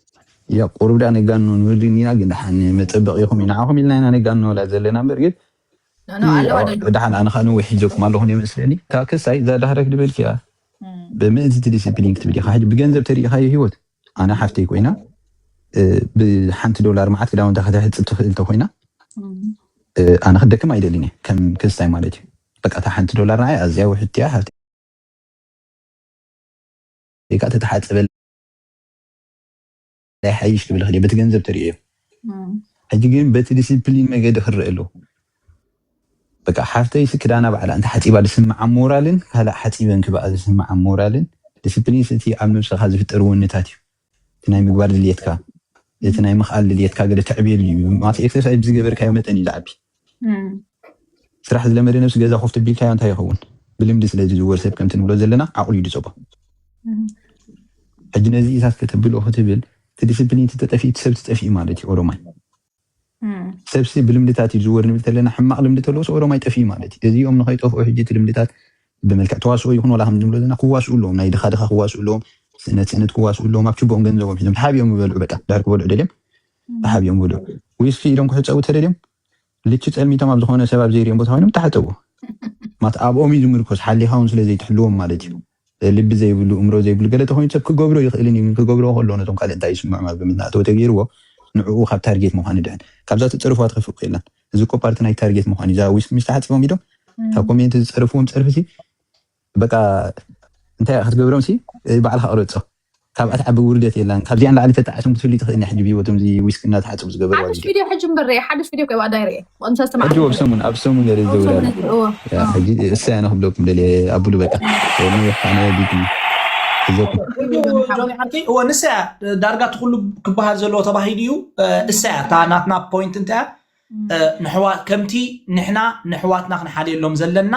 ያ ቁሩብ ዳ ነጋኖ ንወድን ኢና ግን ደሓን መፀበቂኹም ኢና ዓኹም ኢልና ኢና ነጋኖ ወላ ዘለና እምበር ግን ደሓን ኣነ ከዓ ነዊሕ ሒዘኩም ኣለኹ ይመስለኒ ካብ ክሳይ እዛ ዳህረክ ድበልኪያ ብምእንቲ ዲስፕሊን ክትብል ኢኻ ሕጂ ብገንዘብ ተሪኢኻዮ ህይወት ኣነ ሓፍተይ ኮይና ብሓንቲ ዶላር መዓት ክዳውንታ ከተሕፅብ ትኽእል እንተኮይና ኣነ ክደክም ኣይደልን እየ ከም ክስታይ ማለት እዩ በቃ እታ ሓንቲ ዶላር ንዓይ ኣዝያ ውሕድቲ እያ ሓፍተይ ከኣ ተተሓፅበለይ ሓይሽ ክብል ይኽእል እየ በቲ ገንዘብ ተሪኦዮ ሕጂ ግን በቲ ዲስፕሊን መገዲ ክረአ ኣለዎ በቃ ሓፍተይሲ ክዳና ባዕላ እንተ ሓፂባ ዝስምዓ ሞራልን ካልእ ሓፂበን ክበኣ ዝስምዓ ሞራልን ዲስፕሊንስ እቲ ኣብ ነብስኻ ዝፍጠር ወንታት እዩ እቲ ናይ ምግባር ድልየትካ እቲ ናይ ምኽኣል ድልየትካ ገለ ተዕብየሉ እዩ ማለት ኤክሰርሳይዝ ብዝገበርካዮ መጠን እዩ ዝዓቢ ስራሕ ዝለመደ ነብሲ ገዛ ኮፍ ተቢልካዮ እንታይ ይኸውን ብልምዲ ስለ ዝዝወር ሰብ ከምቲ ንብሎ ዘለና ዓቕሉ እዩ ዝፀቦ ሕጂ ነዚ ኢሳት ከተብሎ ክትብል እቲ ዲስፕሊን ተጠፊኡ እቲ ሰብ ትጠፊኡ ማለት እዩ ኦሮማይ ሰብሲ ብልምድታት እዩ ዝወር ንብል ተለና ሕማቕ ልምዲ ተለዎ ኦሮማይ ጠፊኡ ማለት እዩ እዚኦም ንኸይጠፍኡ ሕጂ እቲ ልምድታት ብመልክዕ ተዋስኦ ይኹን ዋላ ከም ንብሎ ዘለና ክዋስኡ ኣለዎም ናይ ድኻ ድኻ ክዋስኡ ኣለዎም ስእነት ስእነት ክዋስኡ ኣለዎም ኣብ ችቦኦም ገንዘቦም ሒዞም ተሓቢኦም ይበልዑ በቃ ዳር ክበልዑ ደልዮም ተሓቢኦም ይበልዑ ዊስኪ ኢሎም ክሕፀቡ ተደልዮም ልቺ ፀልሚቶም ኣብ ዝኾነ ሰብ ኣብ ዘይሪኦም ቦታ ኮይኖም ተሓፀቡ ማት ኣብኦም እዩ ዝምርኮስ ሓሊኻ እውን ስለ ዘይትሕልዎም ማለት እዩ ልቢ ዘይብሉ እምሮ ዘይብሉ ገለ ተኮይኑ ሰብ ክገብሮ ይኽእልን እዩ ክገብሮ ከሎ ነቶም ካልእ እንታይ ይስምዖም ኣብ ግምት ናእተወ ተገይርዎ ንዕኡ ካብ ታርጌት ምዃን ይድሕን ካብዛ ትፀርፍዋ ትኸፍእ እኮ የላን እዚ እኮ ፓርቲ ናይ ታርጌት ምዃን እዩ እዛ ዊስኪ ምስ ተሓፂቦም ኢዶም ካብ ኮሜንት ዝፀርፍዎም ፀርፊ ሲ በቃ እንታይ ክትገብሮም ሲ ባዕልካ ቅረፆ ካብኣ ትዓቢ ውርደት የላን ካብዚኣ ንላዕሊ ተጣዕሶም ክትፍሊ ትኽእል ናይ ሕጂ ብሂወቶም እዚ ዊስኪ እናተሓፅቡ ዝገበርዋ ሓድሽ ቪድዮ ቪድዮ ሕጂ እምበር ርኤ ሓድሽ ቪድዮ ከይዋ ዳይ ርኤ ብቐንሳ ሕጂ ዝተማዕረ ወብ ሰሙን ኣብ ሰሙን ገለ ዝገብራ ያ ሕጂ እሰይ ኣነ ክብለኩም ደልየ ኣብሉ በቃ ነዊሕ ኣነ ቢግኒ ጆኒ ዓርከይ፣ እወ፣ ንሳ እያ ዳርጋ እቲ ኩሉ ክበሃል ዘለዎ ተባሂሉ እዩ። እሳ እያ እታ ናትና ፖይንት እንታይ እያ? ንሕዋ ከምቲ ንሕና ንሕዋትና ክንሓልየሎም ዘለና፣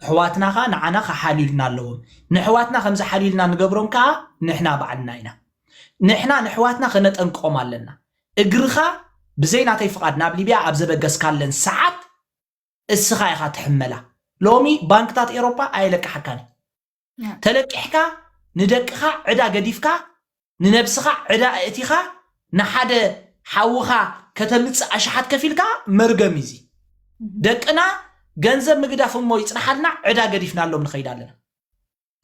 ኣሕዋትና ኸዓ ንዓና ክሓልዩልና ኣለዎም። ንሕዋትና ከምዚ ሓልዩልና ንገብሮም ከዓ ንሕና ባዕልና ኢና። ንሕና ንሕዋትና ከነጠንቅቖም ኣለና። እግርኻ ብዘይ ናተይ ፍቓድ ናብ ሊብያ ኣብ ዘበገስካለን ሰዓት እስኻ ኢኻ ትሕመላ። ሎሚ ባንክታት ኤሮጳ ኣየለቅሓካን እዩ። ተለቂሕካ ንደቅኻ ዕዳ ገዲፍካ ንነብስኻ ዕዳ እእቲኻ ንሓደ ሓውኻ ከተምጽእ ኣሽሓት ከፊልካ መርገም እዩ እዚ። ደቅና ገንዘብ ምግዳፍ እሞ ይጽንሓልና ዕዳ ገዲፍናሎም ንኸይድ ኣለና።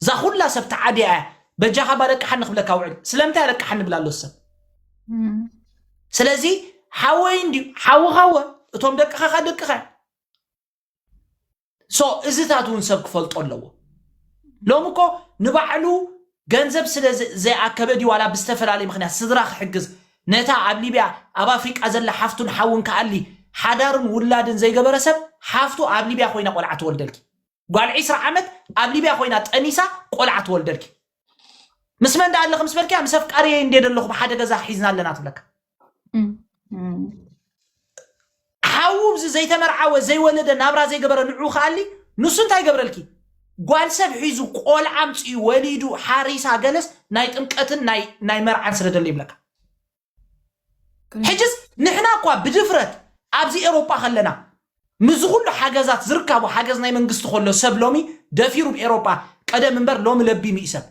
እዛ ኩላ ሰብ ተዓዲያ እያ። በጃኻ ባለቅሓኒ ክብለካ ውዕል። ስለምንታይ ኣለቅሓኒ ብላ ኣሎ ሰብ? ስለዚ ሓወይ እንድዩ ሓውኻ ወ እቶም ደቅኻ ካ ደቅኻ እዮም። ሶ እዚታት እውን ሰብ ክፈልጦ ኣለዎ። ሎሚ እኮ ንባዕሉ ገንዘብ ስለ ዘ- ዘይኣከበ ድዩ ዋላ ብዝተፈላለየ ምክንያት ስድራ ክሕግዝ ነታ ኣብ ሊብያ ኣብ ኣፍሪቃ ዘላ ሓፍቱን ሓውን ክኣሊ ሓዳርን ውላድን ዘይገበረ ሰብ ሓፍቱ ኣብ ሊብያ ኮይና ቆልዓ ትወልደልኪ። ጓል ዒስራ ዓመት ኣብ ሊብያ ኮይና ጠኒሳ ቆልዓ ትወልደልኪ። ምስ መን ደኣ ኣለኺ ምስ በልኪያ ምስ ኣፍቃሪየይ እንዴ ደለኹ ብሓደ ገዛ ሒዝና ኣለና ትብለካ። ሓዉ ብዚ ዘይተመርዓወ ዘይወለደ ናብራ ዘይገበረ ንዑ ከኣሊ ንሱ እንታይ ይገብረልኪ? ጓል ሰብ ሒዙ ቆልዓ ኣምፅኡ ወሊዱ ሓሪሳ ገለስ ናይ ጥምቀትን ናይ ናይ መርዓን ስለ ደሎ ይብለካ። ሕጅስ ንሕና እኳ ብድፍረት ኣብዚ ኤሮጳ ከለና ምዚ ኩሉ ሓገዛት ዝርካቡ ሓገዝ ናይ መንግስቲ ከሎ ሰብ ሎሚ ደፊሩ ብኤሮጳ ቀደም እምበር ሎሚ ለቢሙ እዩ ሰብ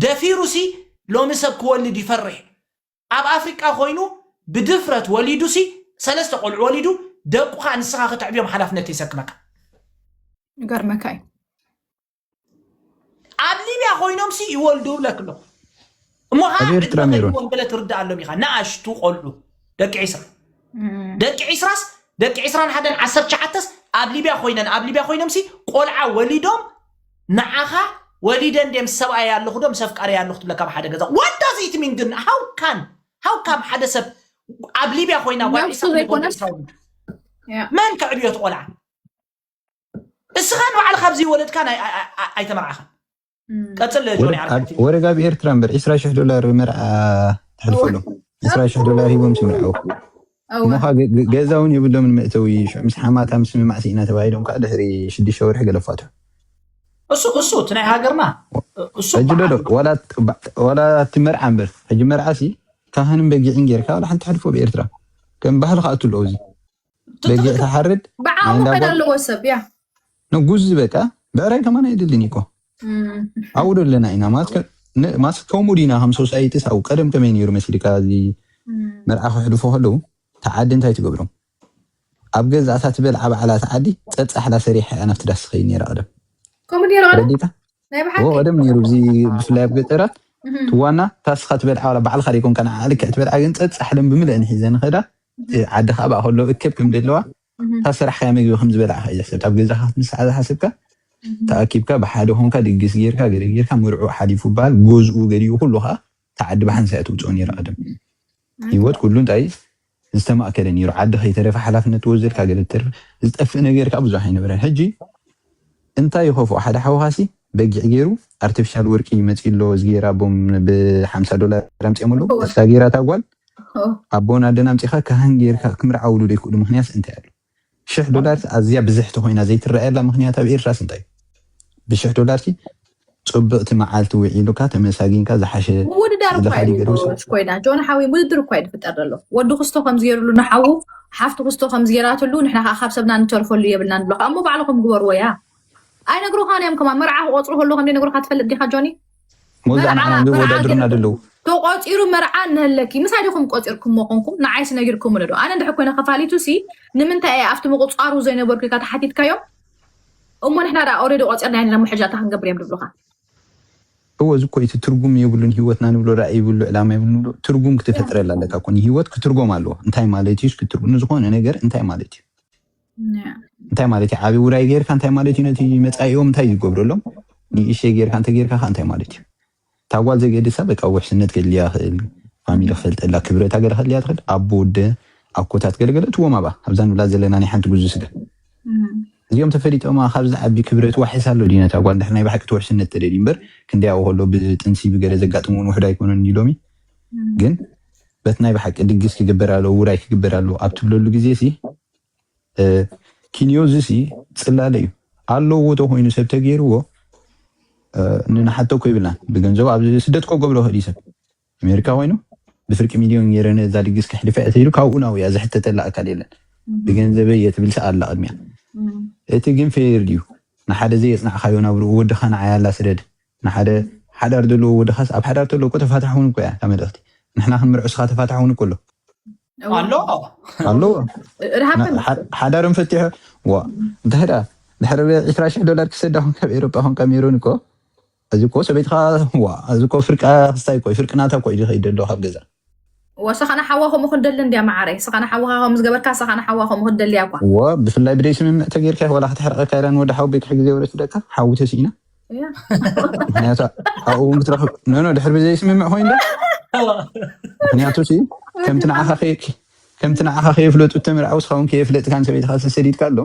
ደፊሩ ሲ ሎሚ ሰብ ክወልድ ይፈርሕ ኣብ ኣፍሪቃ ኮይኑ ብድፍረት ወሊዱ ሲ ሰለስተ ቆልዑ ወሊዱ ደቁኻ ንስኻ ከተዕብዮም ሓላፍነት ይሰክመካ ይገርመካ እዩ ኣብ ሊብያ ኮይኖም ሲ ይወልዱ ብለክ ኣለኹ እሞ ኣብ ኤርትራ ነይሮም። ገለ ትርዳእ ኣሎም ኢኻ ንኣሽቱ ቆልዑ ደቂ ዒስራ ደቂ ዒስራስ ደቂ ዒስራን ሓደን ዓሰርተ ትሽዓተስ ኣብ ሊብያ ኮይነን ኣብ ሊብያ ኮይኖም ሲ ቆልዓ ወሊዶም ንዓኻ ወሊደ እንደ ምስ ሰብኣይ ኣለኹ ዶ ምስ ኣፍቃሪ ኣለኹ ትብለካ ብሓደ ገዛ what does it mean ግን how can how come ሓደ ሰብ ኣብ ሊብያ ኮይና ጓል ነብሱ ዘይኮነስ መን ከዕብዮ እቲ ቆልዓ እስኻ ንባዕልኻ ኣብዚ ወለድካ ኣይተመርዓኻን ቀፅል ጆኒ ዓርከይ ወረጋ ኣብ ኤርትራ እምበር ዒስራ ሽሕ ዶላር መርዓ ተሕልፈሎም ዒስራ ሽሕ ዶላር ሂቦም ስምርዓው እሞ ገዛ እውን የብሎምን መእተዊ ሽዑ ምስ ሓማታ ምስምማዕ ስኢና ተባሂሎም ከዓ ድሕሪ ሽዱሽተ ወርሒ ገለፋቱ እሱ እሱ እቲ ናይ ሃገርና እሱ ሕጂ ዶ ዋላ እቲ መርዓ እምበር ሕጂ መርዓ ሲ ካህንን በጊዕን ጌርካ ዋላ ሓንቲ ሕልፎ ብኤርትራ ከም ባህሊ ከዓ እትሎ እዚ በጊዕ ተሓርድ ብዓቕሙ ከይዳ ኣለዎ ሰብ ያ ንጉዝ በቃ ብዕራይ ከማን ኣይደልን እኮ ኣብኡ ዶ ኣለና ኢና ማለት ከምኡ ዲና ከም ሶሳይቲስ ኣብ ቀደም ከመይ ነይሩ መሲልካ እዚ መርዓ ክሕልፎ ከለዉ ተዓዲ እንታይ ትገብሮም ኣብ ገዛእታ ትበልዓ ባዕላ ተዓዲ ፀፃሕላ ሰሪሓ እያ ናብቲ ዳስ ትኸይድ ነይራ ቀደም ከምኡ ነይሩ ቀደም ናይ ብሓቂ ቀደም ነይሩ እዚ ብፍላይ ኣብ ገጠራት ትዋና ታስኻ ትበልዓ ባዕልካ ደይኮንካ ንዓ ልክዕ ትበልዓ ግን ፀፃሕለን ብምልአን ሒዘን ኸዳ ዓዲ ከዓ ብኣ ከሎ እከብ ከም ዘለዋ እታ ሰራሕካያ ምግቢ ከም ዝበላዕካ እዩ ዝሕሰብ ኣብ ገዛኻ ምስ ዝሓሰብካ ተኣኪብካ ብሓደ ኮንካ ድግስ ጌርካ ገለ ጌርካ መርዑ ሓሊፉ በሃል ገዝኡ ገሊኡ ኩሉ ከዓ ተዓዲ ብሓንሳእ ትውፅኦ ነይሩ ቀደም ህይወት ኩሉ እንታይ ዝተማእከለ ነይሩ ዓዲ ከይተረፈ ሓላፍነት ትወስደልካ ገለ ትተርፍ ዝጠፍእ ነገር ከዓ ብዙሕ ኣይነበረን ሕጂ እንታይ ይኸፍኦ ሓደ ሓውኻሲ በጊዕ ገይሩ ኣርቲፊሻል ወርቂ መፂኡ ኣሎ እዚ ገይራ ኣቦም ብሓምሳ ዶላር ኣምፂኦም ኣለዉ እሳ ገይራ እታ ጓል ኣቦን ኣደን ኣምፂኻ ካህን ገይርካ ክምርዓውሉ ዘይክእሉ ምክንያት እንታይ ኣሎ ሽሕ ዶላር ኣዝያ ብዝሕቲ ኮይና ዘይትረኣየላ ምክንያት ኣብ ኤርትራስ እንታይ እዩ ብሽሕ ዶላር ሲ ፅብቕቲ መዓልቲ ውዒሉካ ተመሳጊንካ ዝሓሸ ምውድዳር እኳ ዝለኻዲ እዩ ገይሩ ኮይና ጆን ሓዊ ውድድር እኳ እዩ ዝፍጠር ዘሎ ወዲ ክስቶ ከምዚ ገይሩሉ ንሓዉ ሓፍቲ ክስቶ ከምዚ ገይራትሉ ንሕና ከዓ ካብ ሰብና ንተርፈሉ የብልናን ብሎ ከዓ እሞ ባዕልኹም ግበርዎ ያ ኣይነግሩኻን እዮም ከማን መርዓ ክቆፅሩ ከሎ ከም ነግሩካ ትፈልጥ ዲካ ጆኒ መወዳእ ንዓና ንወዳድሩና ደለዉ ተቆፂሩ መርዓ እንሀለኪ ምሳይ ዲኹም ቆፂርኩሞ ኮንኩም ንዓይስ ነጊርኩምኒ ዶ ኣነ እንድሕር ኮይነ ከፋሊቱ ሲ ንምንታይ እየ ኣብቲ ምቁፃሩ ዘይነበርኩ ኢልካ ተሓቲትካዮም እሞ ንሕና ዳ ኦሬዲ ቆፂርና ኢና እሞ ሕጂ ኣታ ክንገብር እዮም ድብሉካ እወ እዚ እኮ እቲ ትርጉም የብሉን ህይወትና ንብሎ ራእይ ይብሉ ዕላማ ይብሉ ንብሎ ትርጉም ክትፈጥረላ ኣለካ እኮ ንህይወት ክትርጎም ኣለዎ እንታይ ማለት እዩ ክትርጉም ንዝኾነ ነገር እንታይ ማለት እዩ እንታይ ማለት እዩ ዓብዪ ውራይ ጌርካ እንታይ ማለት እዩ ነቲ መፃኢኦም እንታይ ዝገብረሎም ንእሸይ ጌርካ እንተ ጌርካ ከ እንታይ ማለት እዩ እታ ጓል ዘገድሳ በቃ ውሕስነት ከድልያ ክእል ፋሚሊ ክፈልጠላ ክብረታ ገለ ከድልያ ትኽእል ኣቦ ወደ ኣኮታት ገለገለ እትዎም ኣብኣ ኣብዛ ንብላ ዘለና ናይ ሓንቲ ጉዙ ስጋ እዚኦም ተፈሊጦማ ካብ ዝዓቢ ክብረት ዋሕስ ኣሎ ድዩ ነታ ጓል? ድሕር ናይ ብሓቂ ትውሕስነት ተደልዩ እምበር ክንደይ ኣብኡ ከሎ ብጥንሲ ብገለ ዘጋጥም እውን ውሕድ ኣይኮነን እዩ ሎሚ። ግን በቲ ናይ ብሓቂ ድግስ ክግበር ኣለዎ፣ ውራይ ክግበር ኣለዎ ኣብ ትብለሉ ግዜ ሲ ኪንዮ እዚ ሲ ጽላለ እዩ። ኣለዎ ተኮይኑ ሰብ ተገይርዎ ንንሓቶ እኮ ይብላን። ብገንዘቡ ኣብ ስደት እኮ ገብሮ ክእል እዩ ሰብ ኣሜሪካ ኮይኑ ብፍርቂ ሚልዮን ገይረ ነዛ ድግስ ከሕልፈ እያ ተይሉ ካብኡ ናው እያ ዝሕተተላ ኣካል የለን። ብገንዘበይ እየ ትብል ሰኣላ ቅድሚያ። እቲ ግን ፌር ድዩ? ንሓደ ዘየፅናዕካዮ ናብርኡ ወድኻ ንዓይ ኣላ ስደድ። ንሓደ ሓዳር ዘለዎ ወድኻስ ኣብ ሓዳር ተሎ እኮ ተፋታሕ እውን እኮ እያ እታ መልእኽቲ። ንሕና ክንምርዖ ስኻ ተፋታሕ እውን እኮ ኣሎ። ኣሎ። ኣሎ። ሓዳርም ፈቲሑ ዋ እንታይ ዳ ድሕሪ ዕስራ ሽሕ ዶላር ክሰዳ ኹን ካብ ኤሮጳ ኹን ካብ ሜሮን እኮ እዚ እኮ ሰበይትኻ ዋ እዚ እኮ ፍርቃ ክስታይ እኮ ፍርቂ ናታ እኮ እዩ ዝኸይድ ዘሎ ካብ ገዛ። ወሰኻና ሓዋ ከምኡ ክንደሊ እንድያ መዓረይ። ሰኻና ሓዋኻ ከም ዝገበርካ ሰኻና ሓዋ ከምኡ ክንደልያ እኳ። ወ ብፍላይ ብደይ ስምምዕ ተጌርካ ዋላ ክትሕርቐካ ኢላ ንወዲ ሓው ቤት ሕጊ ዘይወረስደካ ሓዊ ተስኢና። ምክንያቱ ኣብኡ እውን ክትረኽብ ኖኖ ድሕር ብዘይ ስምምዕ ኮይኑ ዶ ምክንያቱ ሲ ከምቲ ንዓኻ ከየፍለጡ ተምርዓው ስኻውን ከየፍለጥካን ሰበይትኻ ሰሰዲድካ ኣሎ።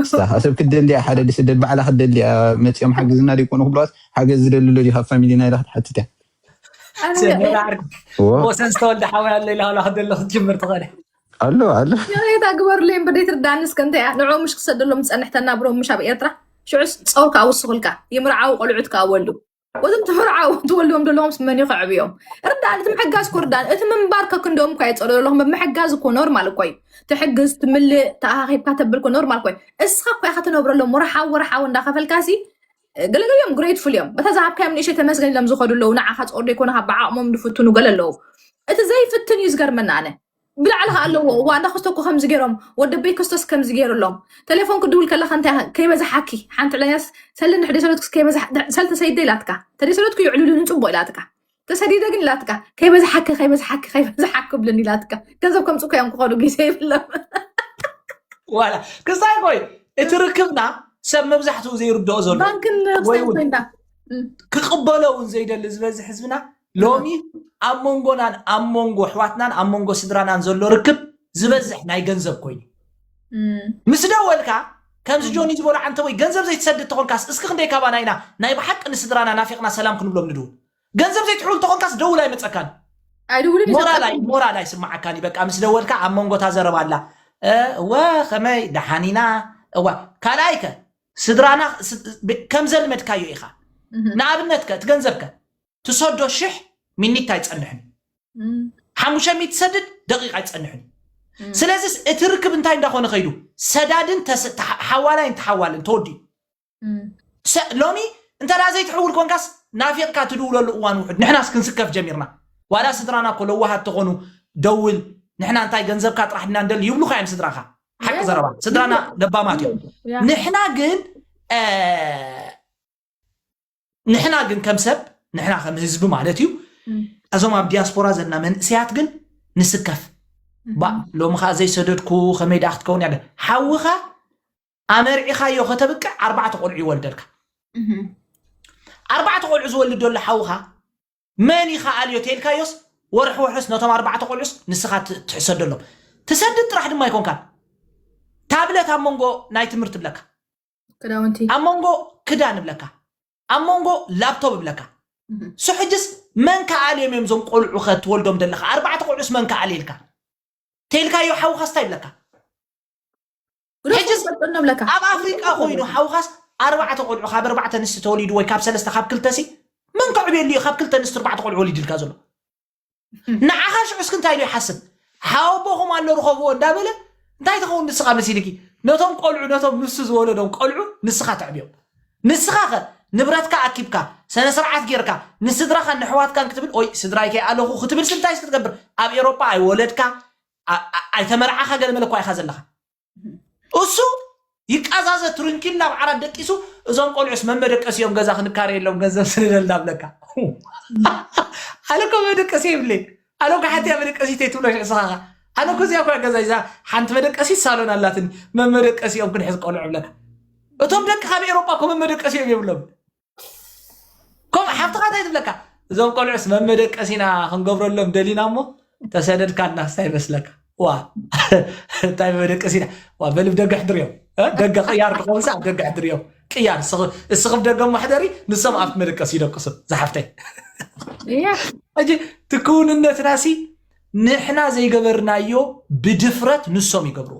ስኻ ሰብ ክደልያ ሓደ ድስደድ ባዕላ ክደልያ መፅኦም ሓግዝና ደይኮኑ ክብሏት ሓገዝ ዝደልሎ ዲ ካብ ፋሚሊና ኢላ ክትሓትት እያ። ወሰን ዝተወልደ ሓወይ ኣሎ ኢላ ክደሎ ክትጅምር ትኽእል። ኣሎ ኣሎ ይቕሬታ ግበሩለይ እምበር ደይትርዳእኒ እስከ እንታይ እያ ንዕኡ ምሽ ክሰደሎም ዝፀንሕ ተናብሮም ምሽ ኣብ ኤርትራ ሽዑስ ፀውር ከዓ ውስኹልካ ይምርዓው ቆልዑት ከዓ ወልዱ ወዘም ትምርዓው ትወልዎም ዘለኹም መን እዩ ከዕብዮም ርዳእኒ እቲ ምሕጋዝ ኮ ርዳእኒ እቲ ምንባር ከክንደኦም እኳ የፀሎ ዘለኹም ብምሕጋዝ እኮ ኖርማል እኮ እዩ ትሕግዝ ትምልእ ተኣኻኺብካ ተብል እኮ ኖርማል እኮ እዩ እስኻ እኳ ኢኻ ትነብረሎም ወርሓዊ ወርሓዊ እንዳኸፈልካሲ ገለገሊኦም ግሬትፉል እዮም በታ ዝሃብካዮም ንእሸ ተመስገን ኢሎም ዝኸዱ ኣለዉ ንዓኻ ፀወር ዘይኮነ ካብ ብዓቕሞም ዝፍትኑ ገለ ኣለዉ እቲ ዘይፍትን እዩ ዝገርመና ኣነ ብላዕሊ ከ ኣለዎ እዋ እንዳ ክስቶ እኮ ከምዚ ገይሮም ወደበይ ክስቶስ ከምዚ ገይሩሎም ቴሌፎን ክድውል ከለካ እንታይ ከይበዝሓኪ ሓንቲ ዕለኛስ ሰልኒ ሕደ ሰሎትክስ ከይበዝሓ ሰልተ ሰይደ ኢላትካ ተደይ ሰሎትኩ ይዕልሉኒ ፅቡቅ ኢላትካ ተሰዲደ ግን ኢላትካ ከይበዝሓኪ ከይበዝሓኪ ከይበዝሓኪ ብልን ኢላትካ ገንዘብ ከምፅኮ እዮም ክኾኑ ግዜ ይብሎም ዋላ ክስታይ ኮይ እቲ ርክብና ሰብ መብዛሕትኡ ዘይርድኦ ዘሎ ባንክን ወይ እውን ኮይና ክቕበሎ እውን ዘይደሊ ዝበዝሕ ህዝብና ሎሚ ኣብ መንጎናን ኣብ መንጎ ኣሕዋትናን ኣብ መንጎ ስድራናን ዘሎ ርክብ ዝበዝሕ ናይ ገንዘብ ኮይኑ ምስ ደወልካ ከምዚ ጆኒ ዝበሎ ዓንተ ወይ ገንዘብ ዘይትሰድድ ተኾንካስ እስኪ ክንደይ ካባና ኢና ናይ ብሓቂ ንስድራና ናፊቕና ሰላም ክንብሎም ንድውል ገንዘብ ዘይትሕውል ተኾንካስ ደውል ኣይመፀካን ኣይድውልን እዩ ሞራል ኣይ- ሞራል ኣይስማዓካን እዩ በቃ ምስ ደወልካ ኣብ መንጎታ ዘረባ ኣላ እ፣ እወ ከመይ ደሓን ኢና እዋ ካልኣይ ከ ስድራና ስ- ብ- ከም ዘልመድካዮ ኢኻ ንኣብነት ከ እቲ ገንዘብ ከ ትሰዶ ሽሕ ሚኒት ኣይፀንሕን ሓሙሽተ ሚኒት ትሰድድ ደቂቕ ኣይፀንሕን ስለዚስ እቲ ርክብ እንታይ እንዳኾነ ከይዱ ሰዳድን ተስ- ተሓ- ሓዋላይን ተሓዋልን ተወዲኡ ሰ- ሎሚ እንተ ደኣ ዘይትሕውል ኮንካስ ናፊቕካ ትድውለሉ እዋን ውሑድ ንሕናስ ክንስከፍ ጀሚርና ዋላ ስድራና እኮ ለዋሃት ተኾኑ ደውል ንሕና እንታይ ገንዘብካ ጥራሕ ድና ንደሊ ይብሉኻ እዮም ስድራኻ ሓቂ ዘረባ ስድራና ለባማት እዮም ንሕና ግን እ፣ ንሕና ግን ከም ሰብ ንሕና ከም ህዝቢ ማለት እዩ እዞም ኣብ ዲያስፖራ ዘለና መንእሰያት ግን ንስከፍ ባ ሎሚ ከዓ ዘይሰደድኩ ከመይ ደኣ ክትከውን ያለ ሓውኻ ኣመርዒኻዮ ከተብቅዕ ኣርባዕተ ቆልዑ ይወልደልካ ኣርባዕተ ቆልዑ ዝወልድ ዘሎ ሓውኻ መን ይኸኣልዮ ተልካዮስ ወርሒ ወርሕስ ነቶም ኣርባዕተ ቆልዑስ ንስኻ ት- ትሕሰደሎም ትሰድድ ጥራሕ ድማ ኣይኮንካን ታብለት ኣብ መንጎ ናይ ትምህርቲ ብለካ ክዳውንቲ ኣብ መንጎ ክዳን ብለካ ኣብ መንጎ ላፕቶፕ ብለካ ሶ ሕጅስ መን ከኣልዮም እዮም እዞም ቆልዑ ከትወልዶም ዘለካ ኣርባዕተ ቆልዑስ መን ከኣልየልካ ተልካዮ ሓውኻስ እንታይ ይብለካ ሕጅስ ግደፎም ቀጥኖ ብለካ ኣብ ኣፍሪቃ ኮይኑ ሓውኻስ ኣርባዕተ ቆልዑ ካብ ኣርባዕተ ኣንስቲ ተወሊዱ ወይ ካብ ሰለስተ ካብ ክልተ ሲ መን ከዕብየሉ እዩ ካብ ክልተ ኣንስቲ ኣርባዕተ ቆልዑ ወሊድልካ ዘሎ ንዓኻ ሽዑ እስኪ እንታይ ኢሉ ይሓስብ ሓወቦኹም ኣሎ ርኸብዎ እንዳበለ እንታይ ትኸውን ንስኻ መሲልኪ ነቶም ቆልዑ ነቶም ንሱ ዝወለዶም ቆልዑ ንስኻ ተዕብዮም ንስኻ ኸ ንብረትካ ኣኪብካ ሰነ ስርዓት ጌርካ ንስድራኻን ንሕዋትካን ክትብል ኦይ ስድራይ ከይኣለኹ ክትብል ስንታይ እስኪ ትገብር ኣብ ኤሮጳ ኣይወለድካ ኣይተመርዓኻ ገለ መለኳ ኢኻ ዘለኻ እሱ ይቃዛዘ ትርንኪል ናብ ዓራት ደቂሱ እዞም ቆልዑስ መመደቀሲኦም ገዛ ክንካረየሎም ገንዘብ ስልለልና ብለካ ኣነ እኮ መደቀሲ ይብለይ ኣነ እኮ ሓንቲ መደቀሲተይ ትብሎ ሽዕ ስኻኻ ኣነ እኮ እዚኣ እኮ ገዛ ይዛ ሓንቲ መደቀሲት ሳሎን ኣላትን መመደቀሲኦም ክንሕዝ ቆልዑ ብለካ እቶም ደቂ ካብ ኤሮጳ እኮ መመደቀሲኦም የብሎም ከም ሓፍትኻ እንታይ ትብለካ እዞም ቆልዑስ መመደቀሲና ክንገብረሎም ደሊና እሞ ተሰደድካና ስታይ መስለካ ዋ እንታይ መመደቀሲና ዋ በልብ ደገ ሕድርዮም እ? ደገ ቅያር ድኸውን ኣብ ደገ ሕድርዮም ቅያር እስኺ ብደገ እሞ ሕደሪ ንሶም ኣብቲ መደቀስ ይደቅሱ ዝሓፍተይ። ሕጂ ትክውንነትና ሲ ንሕና ዘይገበርናዮ ብድፍረት ንሶም ይገብርዎ።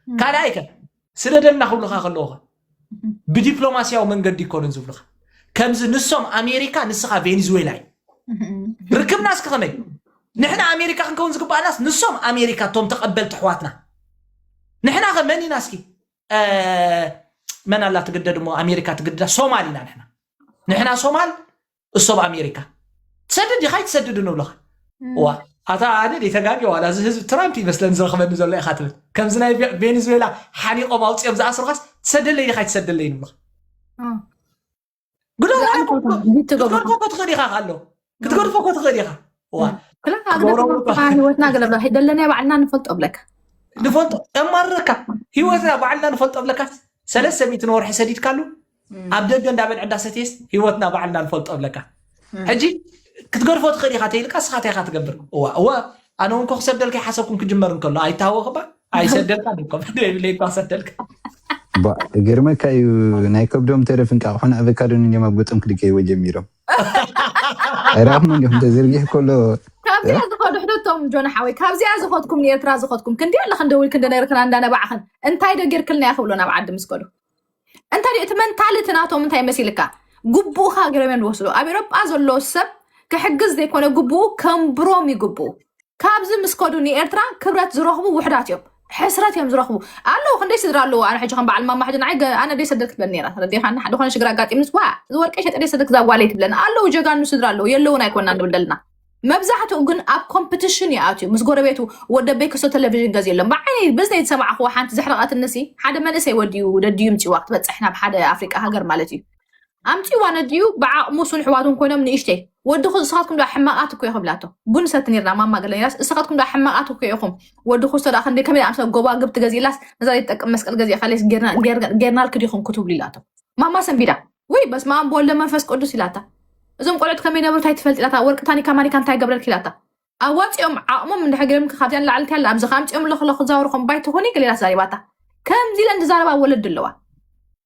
ካልኣይ ከ ስደደልና ክብሉካ ከለዉ ብዲፕሎማሲያዊ መንገዲ ይኮኑን ዝብሉካ ከምዚ ንሶም ኣሜሪካ ንስኻ ቬኔዙዌላ እዩ። ርክብና እስኪ ከመይ ንሕና ኣሜሪካ ክንከውን ዝግባኣናስ ንሶም ኣሜሪካ እቶም ተቐበልቲ ኣሕዋትና ንሕና ከ መን ኢና እስኪ መን ኣላ ትግደድ እሞ ኣሜሪካ ትግድዳ ሶማል ኢና ንሕና ንሕና ሶማል እሶብ ኣሜሪካ ትሰድድ ዲኻ ይትሰድድ ንብለኻ ዋ ኣታ ኣነ ደይተጋግየ ዋላ እዚ ህዝቢ ትራምፕ ይመስለኒ ዝረኽበኒ ዘሎ ኢኻ ትብል ከምዚ ናይ ቬ- ቬኔዙዌላ ሓኒቆም ኣውፅኦም ዝኣስሩኻስ ትሰደለይ ዲኻ ይትሰደለይ ንብለኻ ግደፎ ክትገድፎ እኮ ትኽእል ኢኻ ኣሎ ክትገድፎ እኮ ትኽእል ኢኻ ዋ ክላ ክትገብሮ ኣብነት እኮ እኮ። ህይወትና ገለ ብላ ደለናዮ ባዕልና ንፈልጦ ብለካ ንፈልጦ የማርረካ ህይወትና ባዕልና ንፈልጦ ብለካ ሰለስተ ሚእቲ ወርሒ ሰዲድካሉ ኣብ ደገ እንዳበልዐ እንዳሰትየስ ህይወትና ባዕልና ንፈልጦ ብለካ ሕጂ ክትገድፎ ትኽእል ኢኻ ተይልካ ስኻ እንታይ ኢኻ ትገብር እዋ እወ ኣነ እውን ኮ ክሰደልካ ይሓሰብኩም ክጅመር እንከሎ ኣይታወኽባ ኣይሰደልካ ድኮ ዘይብለይ እኳ ሰደልካ ባ ገርመካ እዩ ናይ ከብዶም ተረፍ እንቃቕሖን ኣቨካዶን እዮም ኣብ ገጾም ክልገይዎ ጀሚሮም ኣይረኣኹም እንዲኹም ተዘርጊሕ ከሎ ካብዚኣ ዝኸዱ ሕደቶም ጆን ሓወይ ካብዚኣ ዝኸድኩም ንኤርትራ ዝኸድኩም ክንዲ ኣለኽን ደዊልክን ደነግርክና እንዳነባዕኽን እንታይ ዶ ጌርክልና እያ ክብሎ ናብ ዓዲ ምስ ከዱ እንታይ ድዩ እቲ መንታልቲ ናቶም እንታይ መሲልካ ግቡእኻ ገይሮም እዮም ዝወስዱ ኣብ ኤሮጳ ዘሎ ሰብ ክሕግዝ ዘይኮነ ግቡኡ ከንብሮም ይግብኡ ካብዚ ምስ ከዱ ንኤርትራ ክብረት ዝረኽቡ ውሕዳት እዮም ሕስረት እዮም ዝረኽቡ ኣለዉ ክንደይ ስድራ ኣለዉ ኣነ ሕጂ ከም በዓል ማማ ሕጂ ንዓይ ገ- ኣነ ደይ ሰደድ ክትበል ነራ ተረዲኻና ሓደ ኾነ ሽግር ኣጋጢምንስ ዋ ዝወርቀ ሸጠ ደይ ሰደድ ክዛዋለይ ትብለን ኣለዉ ጀጋኑ ስድራ ኣለዉ የለውን ኣይኮና ንብል ደልና መብዛሕትኡ ግን ኣብ ኮምፕቲሽን ይኣትዩ ምስ ጎረቤቱ ወደበይ ክስቶ ቴሌቪዥን ገዚእሎም ብዓይነይ ብዝነይ ዝሰማዕኽዎ ሓንቲ ዘሕረቐትንሲ ሓደ መንእሰይ ወዲዩ ደድዩ ምፅዋ ክትበፅሕ ናብ ሓደ ኣፍሪቃ ሃገር ማለት እዩ ኣምፂዋ ነድዩ ብዓቕሙ ሱን ሕዋቱን ኮይኖም ንእሽተይ ወድኹ ንስኻትኩም ዶ ሕማቓት እኮ ይኽብላቶ ቡን ሰቲ ነርና ማማ ገለ ነራስ እስኻትኩም ዶ ሕማቓት እኮ ኢኹም ወድኹ ስቶ ዳ ክንደይ ከመይ ኣምሰ ጎባግብ ትገዚእላስ ነዛ ዘይትጠቅም መስቀል ገዚእካለስ ጌርናልክ ዲኹም ክትብሉ ኢላቶ ማማ ሰንቢዳ ወይ በስመ ኣብ ወወልድ መንፈስ ቅዱስ ኢላታ እዞም ቆልዑት ከመይ ነበሩ እንታይ ትፈልጥ ኢላታ ወርቂ ታኒካ ማኒካ እንታይ ገብረልክ ኢላታ ኣዋፂኦም ዓቕሞም እንድሕር ገይሮም ካብዚኣ ንላዕሊ እንታይ ኣላ ኣብዚ ከምፂኦም ኣለኹ ኣለኹ ክዛወሩ ከም ባይ ትኾኒ ገለ ኢላ ተዛሪባታ ከምዚ ኢለን ዝዛረባ ወለዲ ኣለዋ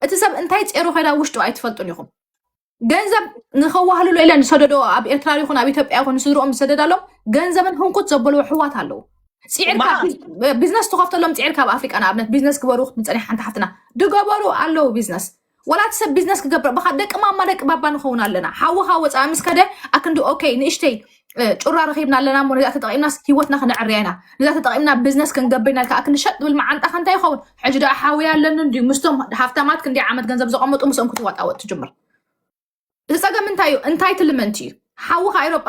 እቲ ሰብ እንታይ ፂሩ ከይዳ ውሽጡ ኣይትፈልጡን ኢኹም ገንዘብ ንኸዋህልሎ ኢለን ዝሰደዶ ኣብ ኤርትራ ይኹን ኣብ ኢትዮጵያ ይኹን ንስድርኦም ዝሰደዳሎም ገንዘብን ህንኩት ዘበልዎ ኣሕዋት ኣለዉ ፅዒርካ ቢዝነስ ትኸፍተሎም ፅዒርካ ኣብ ኣፍሪቃ ንኣብነት ቢዝነስ ግበሩ ክትብል ፀኒሓ ሓንቲ ሓፍትና ድገበሩ ኣለዉ ቢዝነስ ወላ እቲ ሰብ ቢዝነስ ክገብር ብካ ደቂ ማማ ደቂ ባባ ንኸውን ኣለና ሓውኻ ወፃኢ ምስ ከደ ኣክንዲ ኦኬ ንእሽተይ ጩራ ረኺብና ኣለና እሞ ነዚኣ ተጠቂምናስ ሂወትና ክነዕርያ ኢና ነዚኣ ተጠቂምና ቢዝነስ ክንገብር ኢና ኢልካ ኣክንዲ ሸጥ ዝብል መዓንጣኻ እንታይ ይኸውን ሕጂ ደኣ ሓውያ ኣለኒ እንድዩ ምስቶም ሃፍታማት ክንደይ ዓመት ገንዘብ ዘቐመጡ ምስኦም ክትዋጣወጥ ትጅምር እዚ ፀገም እንታይ እዩ እንታይ ትልመንቲ እዩ ሓውኻ ኤሮጳ